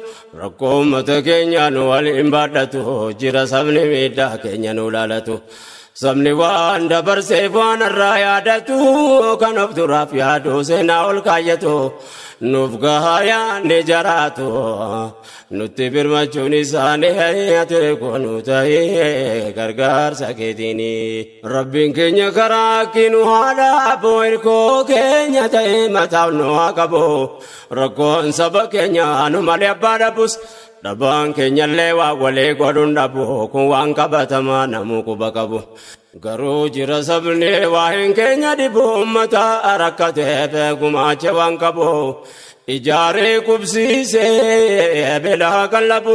rakkoo uummata keenya nu waliin baadhatu jira sabni miidhaa keenya nu laalatu sabni waan dabarseef waan irraa yaadatu kan of duraaf yaadu seenaa ol kaayyatu nuuf gahaa yaadne jaraatu nutti birmachuun isaanii ati kunu ta'ee gargaarsa keetiini. Rabbiin keenya karaa kinu haa dhaabu hirkoo keenya ta'ee mataaf nu haa qabu rakkoon saba keenya nu malee abbaa dhabus dhabaan keenyallee waa walii godhuun dhabu kun waan qabatamaa namuu quba qabu. Garuu jira sabni waa'een keenya dhibu uummata rakkateef gumaacha waan qabu ijaaree qubsiisee beelaa kan labu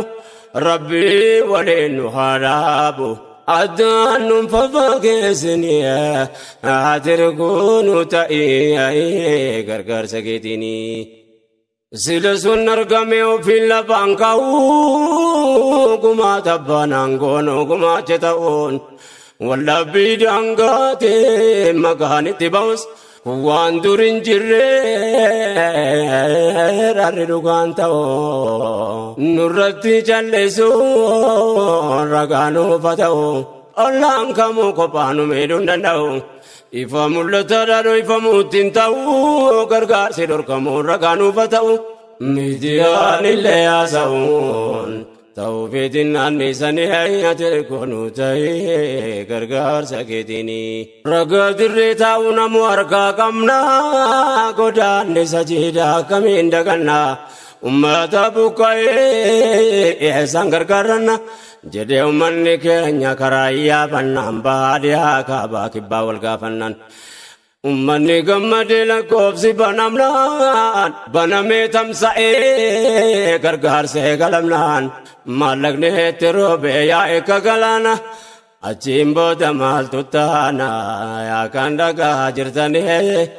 rabbii waliin nu haa dhaabu. Addaan nun fafageessinii ati kunu ta'ee gargaarsa keetiini. Sila sun argame ofiin lafaan ka'uu gumaata abbaan aangoon gumaacha ta'uun wallabbii daangaatee maqaan itti ba'us waan dur hin jirre rarri dhugaan ta'u nurratti callisuun ragaa nuufa ta'u ollaan kamuu kophaa nu miidhuu hin danda'u. Ifa mul'ata dhaadhoo ifa muuttiin ta'u gargaarsi dhorkamuun ragaa nuufa ta'u miidiyaan illee haasa'uun ta'uu feetiin naannisanii ati kunu ta'ee gargaarsa keetiini. Ragaa dirree taa'u namu harkaa qabna godaannisa jiidhaa akkamiin daganna uummata buqqa'ee eessaan gargaaranna. Jedhee uummanni keenya karaa iyyaafannaan baadiyyaa kaabaa kibbaa wal gaafannaan. Uummanni gammadee lakkoofsi banamnaan banamee tamsa'ee gargaarsee galamnaan maallaqni itti roobee yaa'e akka galaana achiin booda maaltu taana yaa kan dhagaa jirtanii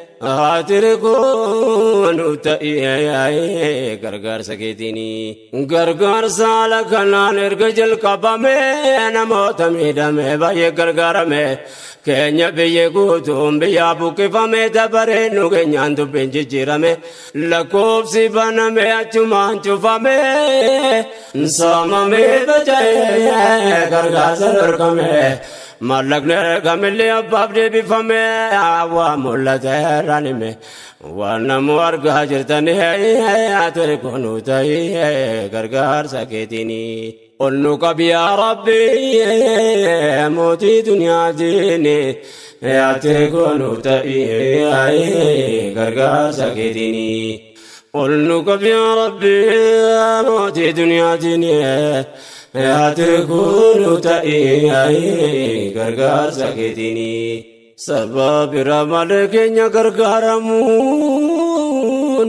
ati kunu ta'ee gargaarsa keetiini. Gargaarsa haala kanaan erga jalqabame namoota miidhame baay'ee gargaarame keenya biyya guutuun biyyaa buqqifame dabaree nu keenyaan dubbiin jijjiirame lakkoofsi baname achumaan cufame saamame faca'ee gargaarsa dhorkame. Maallaqni kamillee abbaaf deebifame waa mul'ata irraan hime waan namu argaa jirtanii ati kunu ta'ee gargaarsa keetiini. Ol nu qabi yaa Rabbi mootii duniyaatiin ati kunu ta'ee gargaarsa keetiini. Ol nu qabi yaa Rabbi mootii duniyaatiin ati kunu ta'ee gargaarsa keetiini. Saba bira malee keenya gargaaramuun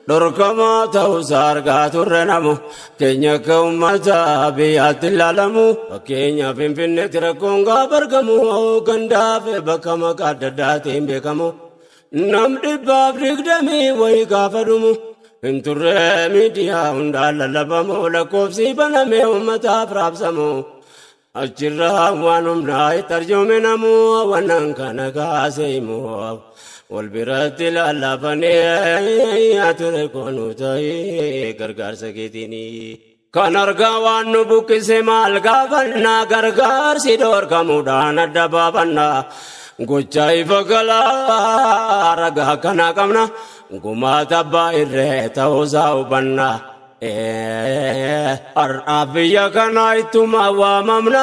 dhorkamaa ta'uusaa argaa turre namu keenya akka uummata biyyaatti ilaalamu fakkeenyaaf Finfinneetti rakkoon gaafa argamu gandaaf bakka maqaa adda addaatiin beekamu nam 120 wayii gaafa dhumu hin turre miidiyaa hundaan lallabamu lakkoofsi banamee uummataaf raabsamu. Achirraa waan humnaa itti arjoome namu wannan kana kaasee himu Wal biratti lallaafanii ture koonuu ta'ee gargaarsa keetiini. Kan argaa waan nu buqqise maal gaafannaa gargaarsi dhoorkamuudhaan adda baafannaa. Gocha ifa galaa ragaa kana qabna gumaata abbaa irree ta'uusaa hubanna. Har'aaf biyya kana ittuma waamamna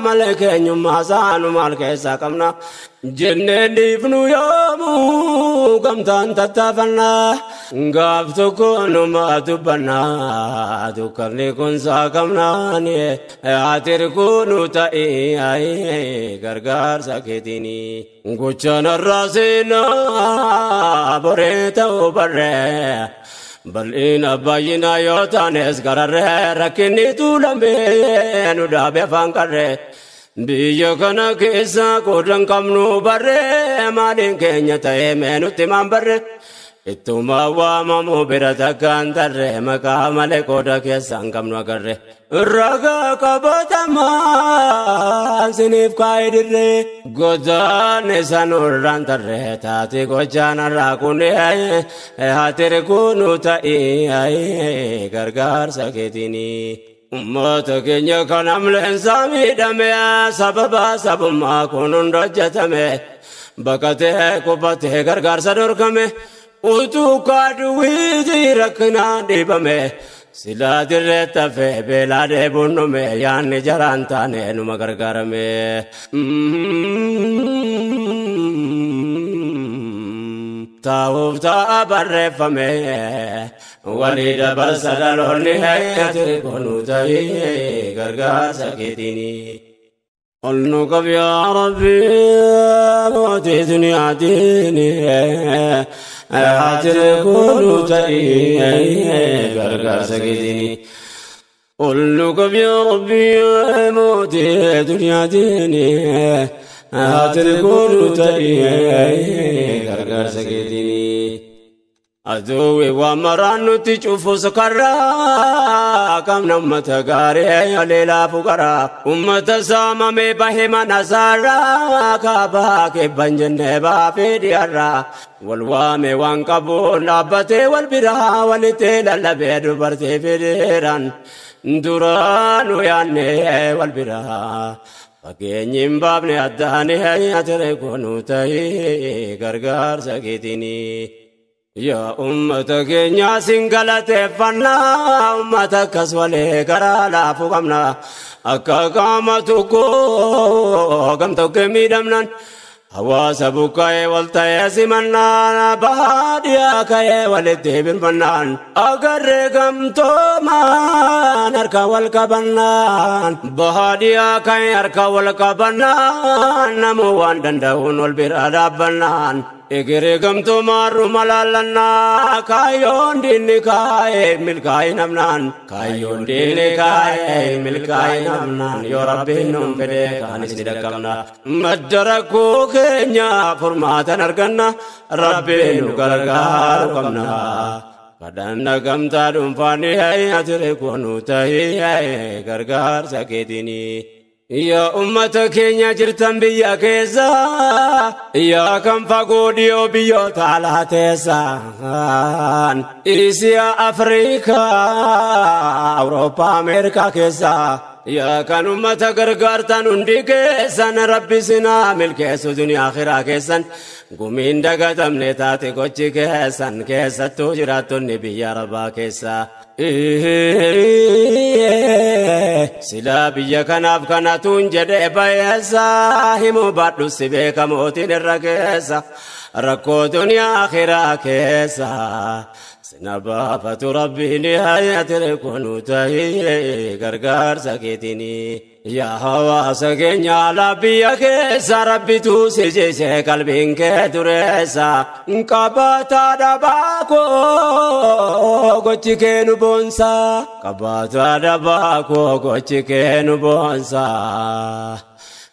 malee keenyummaa saanu maal keessaa qabna. Jennee dhiifnu yoomuu gamtaan tattaafanna. Gaaf tokko numa dubbanna dukkanni kun saaqamnaan ati kunu ta'ee gargaarsa keetiini. Gochaan har'aa seenaa boree ta'uu barree. Bal'ina baay'ina yoo taanes gararree rakkinni tuulamee nu dhaabe afaan qarree. Biyya kana keessa qoodan qabnu barree maaliin keenya ta'ee mee nutti maan barree. Ittuma waamamu bira takkaan tarree maqaa malee qooda keessaan qabnu agarre. Ragaa qabatamaa siniif kaa'ee dirree godaanni sanurraan tarree taate gochaan har'aa kunee ati kunu ta'ee gargaarsa keetiini. Uummata keenya kan amleensaa miidhame sababa sabummaa kun hunda hojjetame baqatee qubbatee gargaarsa dhorkame. Utuu kaaduwiiti rakkinaan dhiibame silaa dirree tafee beelaa dheebuun dhume yaanni jaraan taane numa gargaarame. Taa'uuf taa'a barreeffame walii dabarsa dhaloonni ati koonuu ta'ee gargaarsa keetiini. Ol nu qab yaa Rabbi mootii duniyaa diini. Ati koonuu ta'ee gargaarsa keetiini. Ol nu qab yaa Rabbi mootii duniyaa diini. Ati koonuu ta'ee gargaarsa keetiini. Aduuwi waan maraan nutti cufus karraa qabna uummata gaarii leelaa fuqaraa. Uummata saamamee bahe mana saarraa kaabaa kibban jennee baafee dhiyaarraa. Wal waame waan qabuun dhaabbatee wal biraa walitti lallabee dubartii fidheeraan duraanu yaannee wal biraa. Fageenyi hin baafne addaanii ati koonuu ta'ee gargaarsa keetiini. Yaa uummata keenya sin galateeffannaa uummata akkas walee garaa laafu qabna akka qaama tokkoo gamtokkee miidhamnaan hawaasa buqqa'ee wal ta'ee simannaan baadiyyaa ka'ee walitti birmannaan agarree gamtoomaan harka wal qabannaan baadiyyaa ka'ee harka wal qabannaan namuu waan danda'uun wal bira dhaabbannaan. Egeree gamtoomaarru malaallannaa kaayyoon diinni kaa'ee milkaa'ee namnaan kaayyoon diinni kaa'ee milkaa'ee namnaan yoo rabbiin nuun fedhe kaanis ni dhaqqabna. Madda rakkoo keenya furmaatan arganna rabbiin nu gargaaru qabna. Kadhanna gamtaa dhuunfaanii ati koonuu ta'ee gargaarsa keetiini. Yaa uummata keenya jirtan biyya keessa yaa kan fagoo dhiyoo biyyoota alaa teessan Isiyaa Afrikaa Awurooppaa Ameerikaa keessa yaa kan uummata gargaartan hundi keessan rabbi sinaa milkeessu duniyaa akhiraa keessan gumiin dagatamne taate gochi keessan keessattuu jiraattonni biyya arabaa keessa. Silaa biyya kanaaf kanatuun jedhee bayeessa himuu baadhu si beeka mootiin irra keessa rakkoo duniyaa akhiraa keessa. Sina baafatu rabbiin ati koonuu ta'ee gargaarsa keetiini. Yaa hawaasa keenya alaa biyya keessa rabbitu si jise qalbiin kee dureessa. Qabaataa dhabaa koo gochi kee nu boonsa. Qabaataa dhabaa koo gochi kee nu boonsa.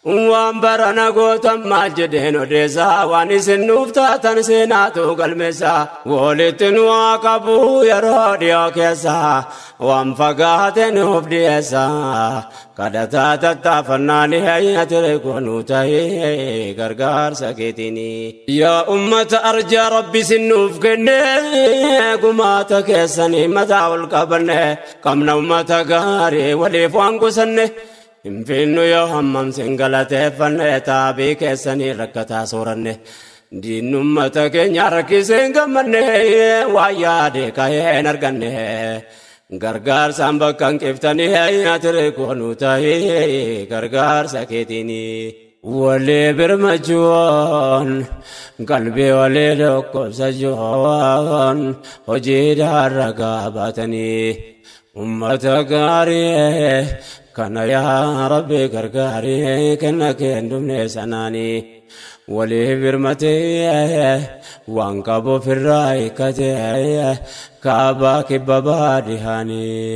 Waan barana gootan maal jedheen odeessaa waan isin nuuf taatan seenaatu galmeessaa walitti nu haa qabu yeroo dhiyoo keessaa waan fagaate nuuf dhiyeessaa kadhataa tattaafannaan ati goonuu ta'ee gargaarsa keetiini. Yaa ummata arjaa rabbi isin nuuf kenne gumaata keessanii mataa ol qabanne qabna ummata gaarii waliif waan kusanne. Finnu yoo hammam sin galateeffanne taabii keessanii rakkataa sooranne diinummata keenya rakkiseen gammanne waa yaade ka'een arganne gargaarsaan bakka hin qiftanii ati goonuu ta'ee gargaarsa keetiini. Walii birmachuun qalbii walii dhukkubsachuun hojii daarra baatanii ummata gaarii kana yaa rabbi gargaarii kenna kennumne sanaanii walii birmatee waan qabu ofirraa hiikkatee kaabaa kibba baadhihaanii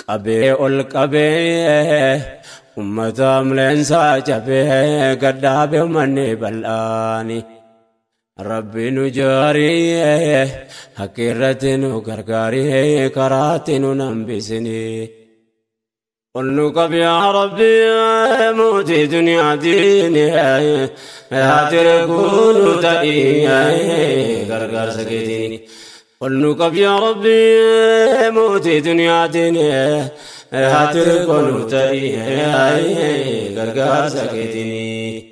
qabee ol qabee ummata amleensaa cabee gadhaabee uummanni bal'aanii. Rabbi nu jaarii hakki irratti nu gargaarii karaatti nu nambisinii. قل قب يا ربي موتي دنيا ديني أتركون تأي غرغر سكتيني قل قب يا ربي موتي دنيا ديني أتركون تأي غرغر سكتيني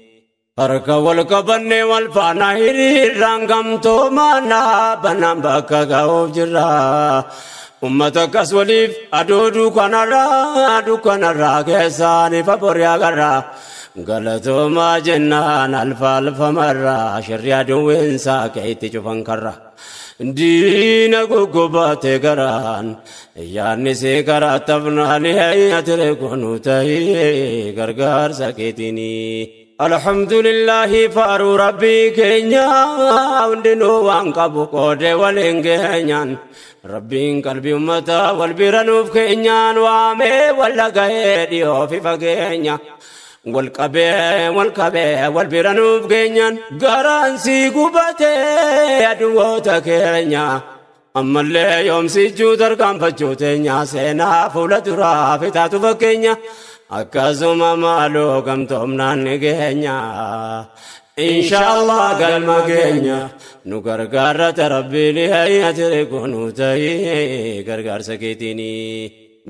harka wal qabanne wal faana hiriirraan gamtoo maanaa banaan bakka ga'uuf jirra. Ummata akkas waliif aduu dukkanarraa keessaan ifa borii agarra. Galatoomaa jennaan alfa alfamarraa shirri aduwweensaa keetti cufan karra. Diina guggubaate garaan yaadni see karaa tafnaan ati goonuu ta'ee gargaarsa keetiini. Alhamdulillahi faaru rabbii keenya hundinuu waan qabu qoodee waliin geenyaan rabbiin qalbii uummataa wal bira nuuf keenyaan waamee wal dhaga'ee dhiyoo fi fageenya wal qabee wal bira nuuf geenyaan garaan sii gubatee aduwwoota keenya ammallee yoomsichuu tarkaanfachuu teenya seenaa fuula duraa fitaatu fakkeenya. Akkasuma maaloo gamtoomnaan ni geenya Inshaallah galma keenya nu gargaarrata rabbiin ati goonuu ta'ee gargaarsa keetiini.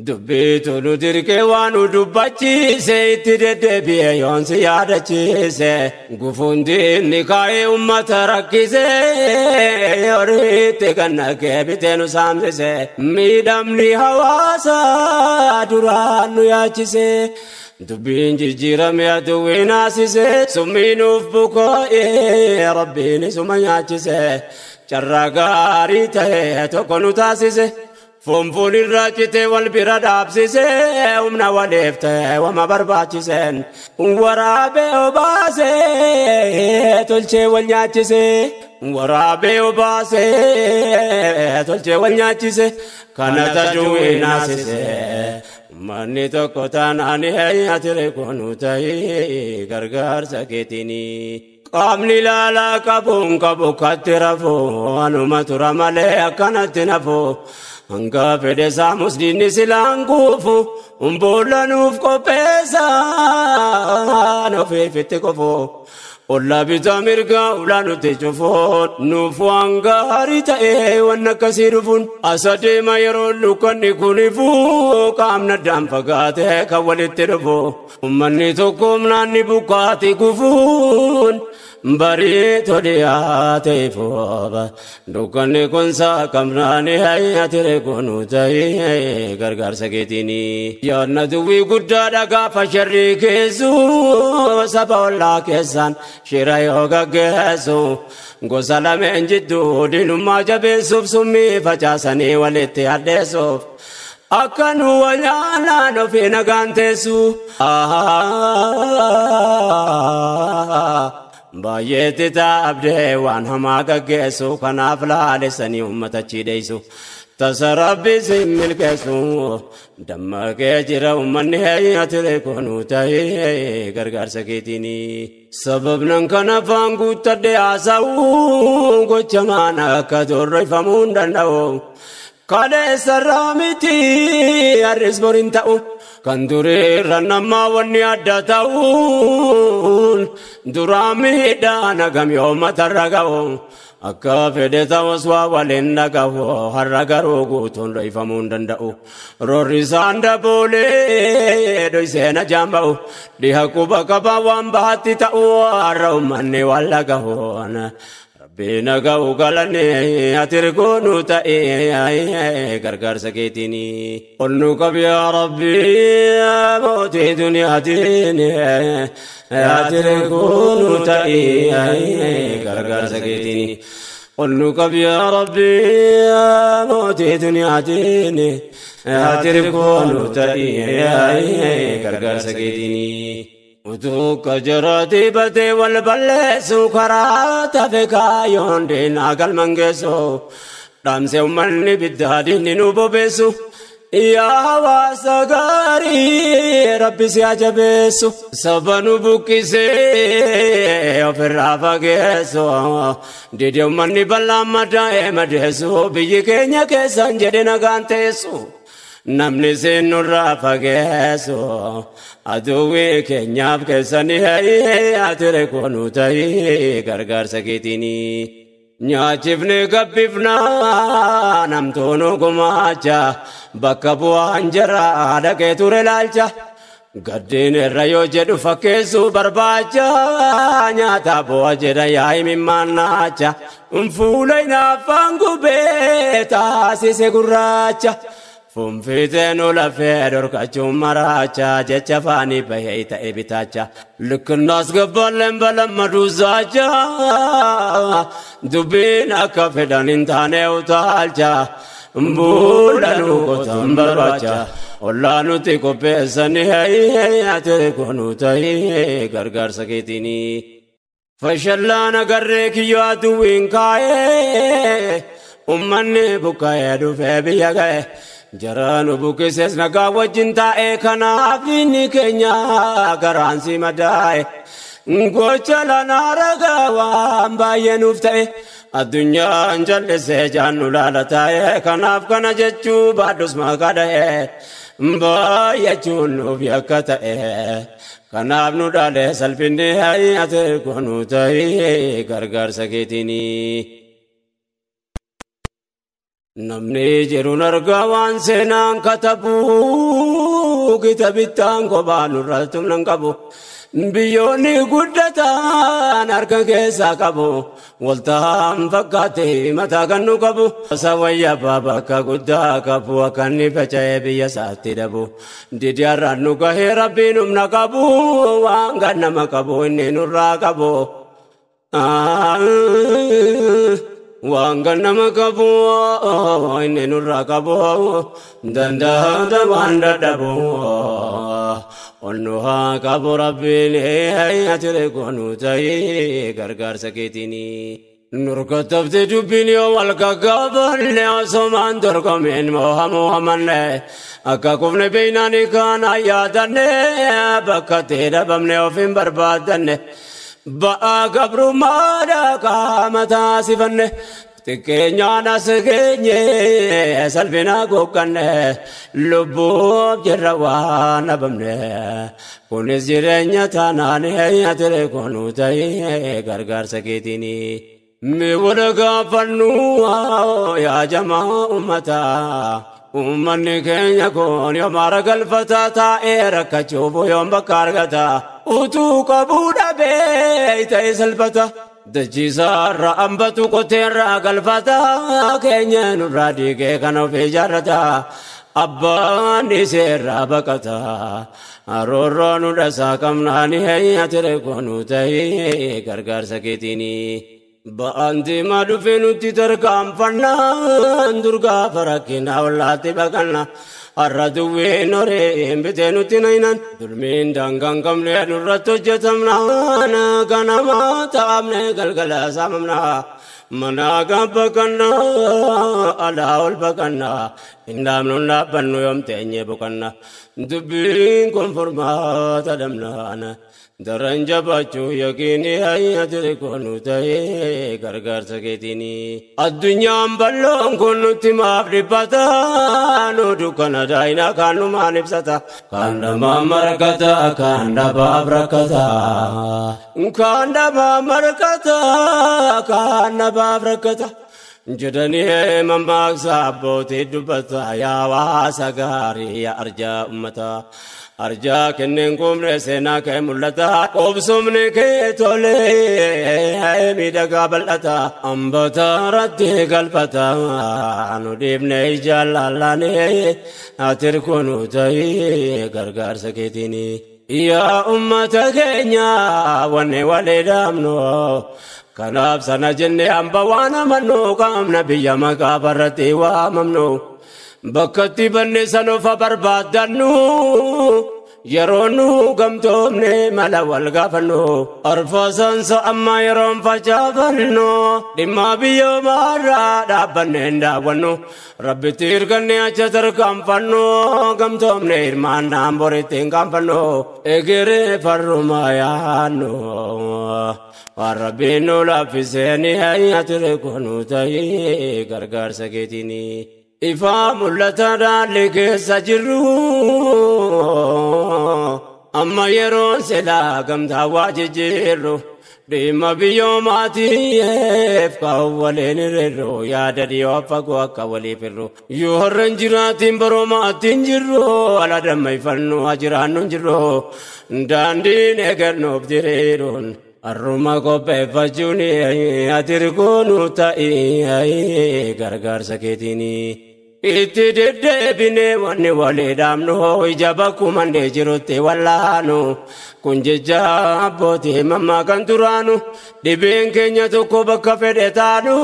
Dubbiitu nu dirqee waan nu dubbachiise itti deddeebi'ee yoonsi yaadachiise gufuun diinni kaa'ee uummata rakkise horiitti kan naqee bitee nu saamsise miidhamni hawaasaa duraan nu yaachise. Dubbiin jijjiirame aduwwiin haasise summii nuuf buko'ee rabbiin isuma nyaachise carraa gaarii ta'e tokko nu taasise. Foonfoon irraa citee wal bira dhaabsise humna waliif ta'e wama barbaachiseen waraabee obaasee tolchee wal nyaachise waraabee obaasee tolchee wal nyaachise kana tajuun naasise manni tokko taanaan ati goonuu ta'ee gargaarsa keetiini. Qaamni ilaalaa qabuun qabu katti rafu anuma tura malee akkanatti nafu. Hanga fedhe saamus diinni silaan kuufu boolla nuuf qopheessaan ofiifitti qofu. Ollaa bitaa mirgaa ulaa nuti cufuun nuuf waan gaarii ta'ee waan akkasii dhufuun asa deema yeroo dukkanni kun ifu qaamni addaan fagaatee kan walitti dhufu. Uummanni tokko humnaan ni bukkaati kufuun barii dhiyaate ifooba dukkanni kun saaqamnaan ati goonuu ta'ee gargaarsa keetiini. Yaadna duwwii guddaadha gaafa sharrii keessu saba ollaa keessaan shira yoo gaggeessu gosa lameen jidduu diinummaa jabeessuuf summii facaasanii walitti addeessuuf. Akka nu wal ofii nagaan teessu. Baay'eetti taabdee waan hamaa gaggeessu kanaaf laalessanii uummata chiidheessu. Tasa rabbi si milkeessu dammaqee jira uummanni ati reekoonuu ta'ee gargaarsa keetiini. Sababnan kana afaan guuttadhe haasa'u gocha maana akka torreeffamuu hin danda'u. Kaleessarraa miti har'is boriin ta'u kan dureerra namaa wanni adda ta'uun duraa miidhaan hagam yoo matarra ga'u. Akka fedhe ta'us waa waliin dhagahu har'a garuu guutuun dho'ifamuu hin danda'u. Roorri isaan daboolee dho'isee na jaamba'u dhiha quba qabaa waan bahatti ta'u har'a uummanni waan dhagahu. Rabbiin dhagahu galanii ati ergoonuu ta'ee gargaarsa keetiini. Ol nu qabi yaa Rabbi mootii duniyaatiin ati ergoonuu ta'ee gargaarsa keetiini. Ol nu qabi yaa Rabbi mootii duniyaatiin ati ergoonuu ta'ee gargaarsa keetiini. Utuu kajaraatii batee wal balleessu karaa tafe kaayyoon diinaa galman geessu dhaamsee uummanni biddaa diinni nu bobeessu yaa hawaasa gaarii rabbi si haa jabeessu saba nu buqqisee ofirraa fageessu didee uummanni bal'aan madaa'ee madeessu biyyi keenya keessan jedhe nagaan teessu. Namni seenurraa fageessu aduwwi keenyaaf keessanii ati reekoonuu ta'ee gargaarsa keetiini. Nyaachifne gabbifnaa namtoonu gumaacha bakka bu'aan jara dhaqee ture laalcha. Gaddeen irra yoo jedhu fakkeessuu barbaacha nyaata bu'a jedha yaa'i mimmaannaacha. Fuula hinaaffaan gubee taasise gurraacha. Funfiteen lafee dhorkachuun maraacha jecha faanii bahee ta'e bitaacha. Likkinnaas gabbaalleen balamma zaacha dubbiin akka fedhan hin taane utaalcha. Buula nu qotan barbaacha ollaa nuti qopheessanii ati reekoonuu ta'ee gargaarsa keetiini. Fashallaan agarree kiyyoo aduwwiin kaa'ee uummanni buqqa'ee dhufee biyya ga'e. Jaraanu buqqisees nagaa wajjin taa'ee kanaaf inni keenya garaan si madaa'e. Gocha lanaa ragaa waan baay'ee nuuf ta'e addunyaan jallisee jaannu laala taa'e kanaaf kana jechuu baadhus maqaa dha'e baay'achuun nuuf yakka ta'e kanaaf nu dhaalee salphinni ati ergoonuu ta'e gargaarsa keetiini. Namni jiruun argaa waan seenaan katabu kitabittaan kophaa nurraa tumnan qabu. Biyyoonni guddatan harka keessaa qabu waltaan fakkaate mataa kan nu qabu. Sawayya bakka guddaa qabu akka inni faca'ee biyya isaatti dhabu. Didiyaarraan nu gahee rabbiin humna qabu waan kan nama qabu inni nurraa qabu. Waan kan nama qabu inni nurraa qabu danda'aa waan dadhabu. Ol nu haa qabu rabbiin ati reekoonuu ta'ee gargaarsa keetiini. Nurkattafte dubbiin yoo wal gaggaafanne osomaan dorgomeen moohamuu hamanne akka kufne beeynaani kaan yaadanne bakka ta'e dhabamne of hin barbaaddanne. Ba'aa gabrummaadha qaama taasifanne xiqqeenyaan as geenye salphina goqqanne lubbuuf jirra waan dhabamne kunis jireenya taanaan ati reekoonuu ta'ee gargaarsa keetiini. Mi wal gaafannu yaa jamaa uummataa. Uummanni keenya kun yoo maara galfataa taa'ee rakkachuuf yoom bakka argata. Utuu qabuu dhabee ta'e salphata. Dachiisaarra hambatu qoteerraa galfata. Keenya nurraa diigee kan of ijaarrata. Abbaan iseerraa baqata. Aroorroo nu dhasaa qabnaani ati reekoonuu ta'ee gargaarsa keetiini. Ba'aan diimaa dhufee nutti tarkaanfannaan durgaa farakkinaa ollaatti baqanna. Har'a duwween horeen bitee nutti naynan dulmiin daangaan qabne nurratti hojjetamnaan ganamaa taa'amne galgala saamamna. Manaa baqannaa alaa ol baqannaa hin dhaabnu dhaabbannu yoom teenyee boqannaa dubbiin kun furmaata dhabnaan daran jabaachuu yaqiinii ati koonu ta'ee gargaarsa keetiinii. Addunyaan bal'oon kun nutti maaf dhiphata nu dukkana daa'inaa kaan numaan ibsata. Kaan dhamaan markata kaan dhabaaf rakkata. Kaan dhamaan markata kaan dhabaaf rakkata. Jedhanii mammaaksa abbootii dubbata yaa hawaasa gaarii yaa arjaa uummataa. Arjaa kenneen kumne seenaa kee mul'ata qobsumni kee tolee miidhagaa bal'ata hambata irratti galfata nu dhiibne ijaan laallaanee ati koonu ta'ee gargaarsa keetiini. Yaa uummata keenya wanni walii dhaabnu kanaaf sana jennee hamba waan amannu qaamna biyya maqaa barratti waamamnu. Bakkatti banne sanofa barbaaddannu yeroo nu gamtoomne mala wal gaafannu arfaasansa amma yeroon facaafannu dhimma biyyoomaarraa dhaabbanne hin daawwannu rabbitti hirkanne acha tarkaanfannu gamtoomne hirmaannaan boritti hin qaanfannu egeree farrumaa yaannu. Waan rabbiin nu laaffiseen ati koonu ta'ee gargaarsa keetiini. Ifaa mul'ata dhaalli keessa jirru amma yeroon silaa gamtaa waa jijjiirru dhimma biyyoomaatiif kan waliin hiriirru yaada dhiyoo fagoo akka waliif hirru yoo har'a hin jiraatiin baroomaatti hin jirru ala dammayfannu haa jiraannu hin jirru daandiin eegannuuf diriiruun. Arruma qopheeffachuun ati koonu ta'ee gargaarsa keetiini. Itti deddeebinee wanni walii dhaabnu ija bakkumannee jirutti wallaanu kun jecha abbootii mammaa kan turaanu dhibeen keenya tokko bakka fedhe taanu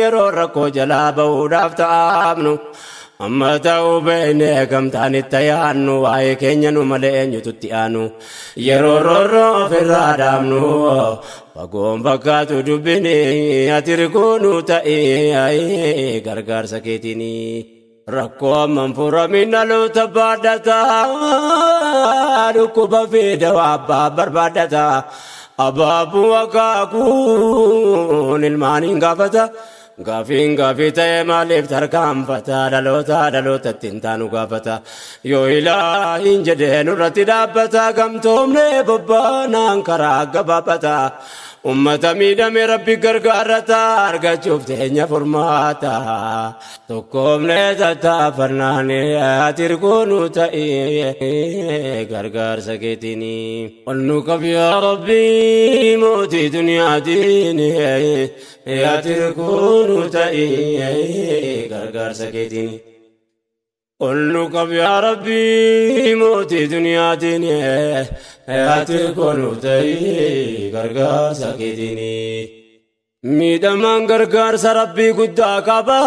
yeroo rakkoo jalaa bahuudhaaf ta'amnu. Amma ta'uu beeknee gamtaan itti yaannu waa'ee keenya nu malee eenyutu itti aanu yeroo roorroo ofirraa dhaabnu fagoon fakkaatu dubbini ati koonu ta'ee gargaarsa keetiini. Rakkoo amman furamin dhaloota baadhata dhukkuba fi dawaa abbaa barbaadata abaabuu akaakuun ilmaaniin gaafata. Gaafiin gaafii ta'e maaliif tarkaanfata dhaloota dhalootatti hin taanu gaafata yoo ilaahin jedhee nurratti dhaabbata gamtoomne bobbaanaan karaa gabaabata ummata miidhame rabbi gargaarata argachuuf teenya furmaata tokkoomne tattaafannaan ati koonu ta'ee gargaarsa keetiini. Ol nu qabi yaa rabbi mootii duniyaatiin ati koonu ta'ee gargaarsa keetiini. Ol nu qabi yaa rabbi mootii duniyaatiin ati koonu ta'ee gargaarsa keetiini. Miidhamaan gargaarsa rabbii guddaa qaba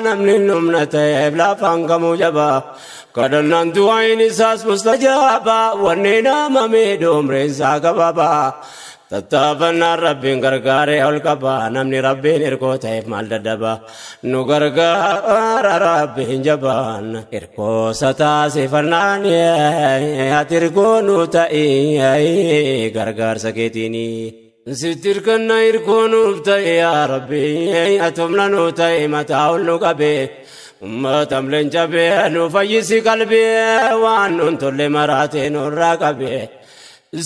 namni humna ta'eef lafaan kamuu jaba kadhannaan du'aayin isaas mustajaaba wanni nama miidhu umriin isaa gabaaba. Tattaafannaan rabbiin gargaaree ol qaba namni rabbiin hirkoo ta'eef maal dadhaba nu gargaara rabbiin jabaan hirkoosa taasifannaan ati hirkoo nu ta'ee gargaarsa keetiini. Sitti hirkanna hirkoo nuuf ta'e yaa rabbi ati humna nu ta'e mataa ol nu qabe ummata leenca bee nu fayyisi qalbii waan nun tolle maraatee nurraa qabe.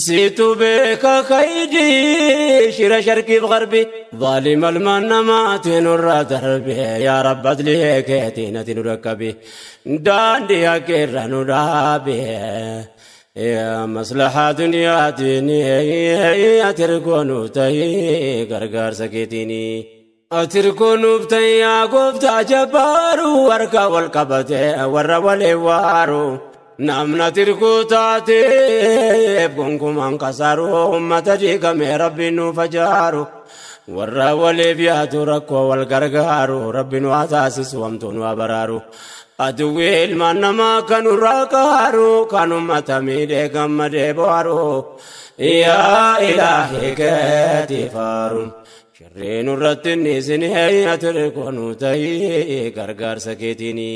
Situ beeka kaydii shira sharqiif garbi zaalima ilmaan namaatiin nurraa darbe yaa rabbi adlii keetiin ati nu dhaqqabi daandii hakkeerra nu dhaabe. Yaa maslahaa duniyaatiin ati hirkoonu ta'ee gargaarsa keetiini. Ati hirkoonuuf ta'e yaa gooftaa jabbaaru harka wal qabate warra waliin waaru. Namna tirkuu taateef gonkumaan kasaaru uummata diigame rabbiin nuuf ajaaru warra waliif yaadu rakkoo wal gargaaru rabbiin waa taasisu hamtuu nu haa baraaru aduwwi ilmaan namaa kan nurraa qaaru kan uummata miidhee gammadee bohaaru yaa ilaahi keetii faaru. Sharreen irratti isin ati hirkoonu ta'ii gargaarsa keetiini.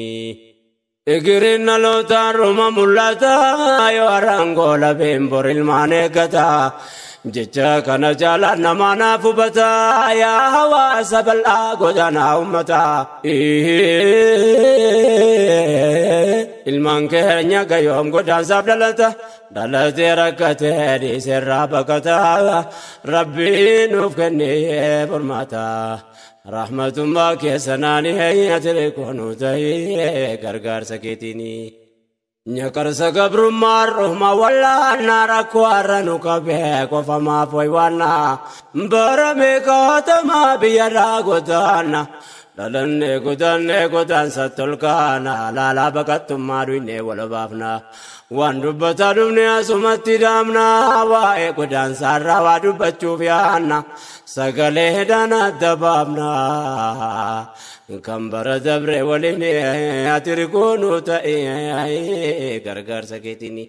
Egereen dhalootaan ruma mul'ata yoo har'aan labeen bor ilmaan eeggata. Jecha kana jaalaan namaa naaf hubata yaa hawaasa bal'aa godaanaa uummata. Ilmaan keenya gayoom godaansaaf dhalata dhalatee rakkatee dhiiseerraa baqata rabbiin nuuf kennee furmaata. Rahmatummaa keessanaanii ati hirkoonu ta'ee gargaarsa keetiini. Nyaqarsa gabrummaa ruhma wallaannaa rakkoo har'a nu qabee qofa maaf waywaannaa bara meeqaatamaa biyyarraa godaanna dhalannee godaannee godaansa tolkaana laalaa baqattummaa duynee wal baafna waan dubbataa dhufne asumatti dhaamna waa'ee godaansaarraa waa dubbachuuf yaanna sagalee dhaan adda baafna. Kan bara dabre waliin ati hirkoonu ta'ee gargaarsa keetiini.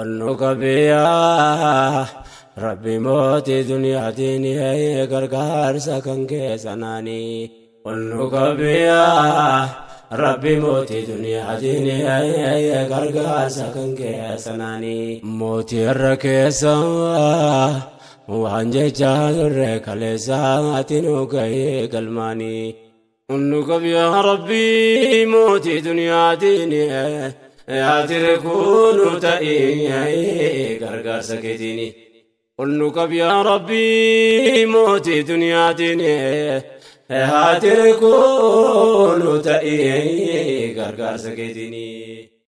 Onnu qabiyaa rabbi mootii duniyaatiin gargaarsa kan keessanaanii. Onnu qabiyaa rabbi mootii duniyaatiin gargaarsa kan keessanaanii. Mootii irra keessa waan jechaa turre kaleessa ati nu gahee galmaanii. Onnu qabiyaa rabbi mootii duniyaatiin ati hirkoonu ta'ee gargaarsa keetiini. Onnu qabiyaa rabbi mootii duniyaatiin ati hirkoonu ta'ee gargaarsa keetiini.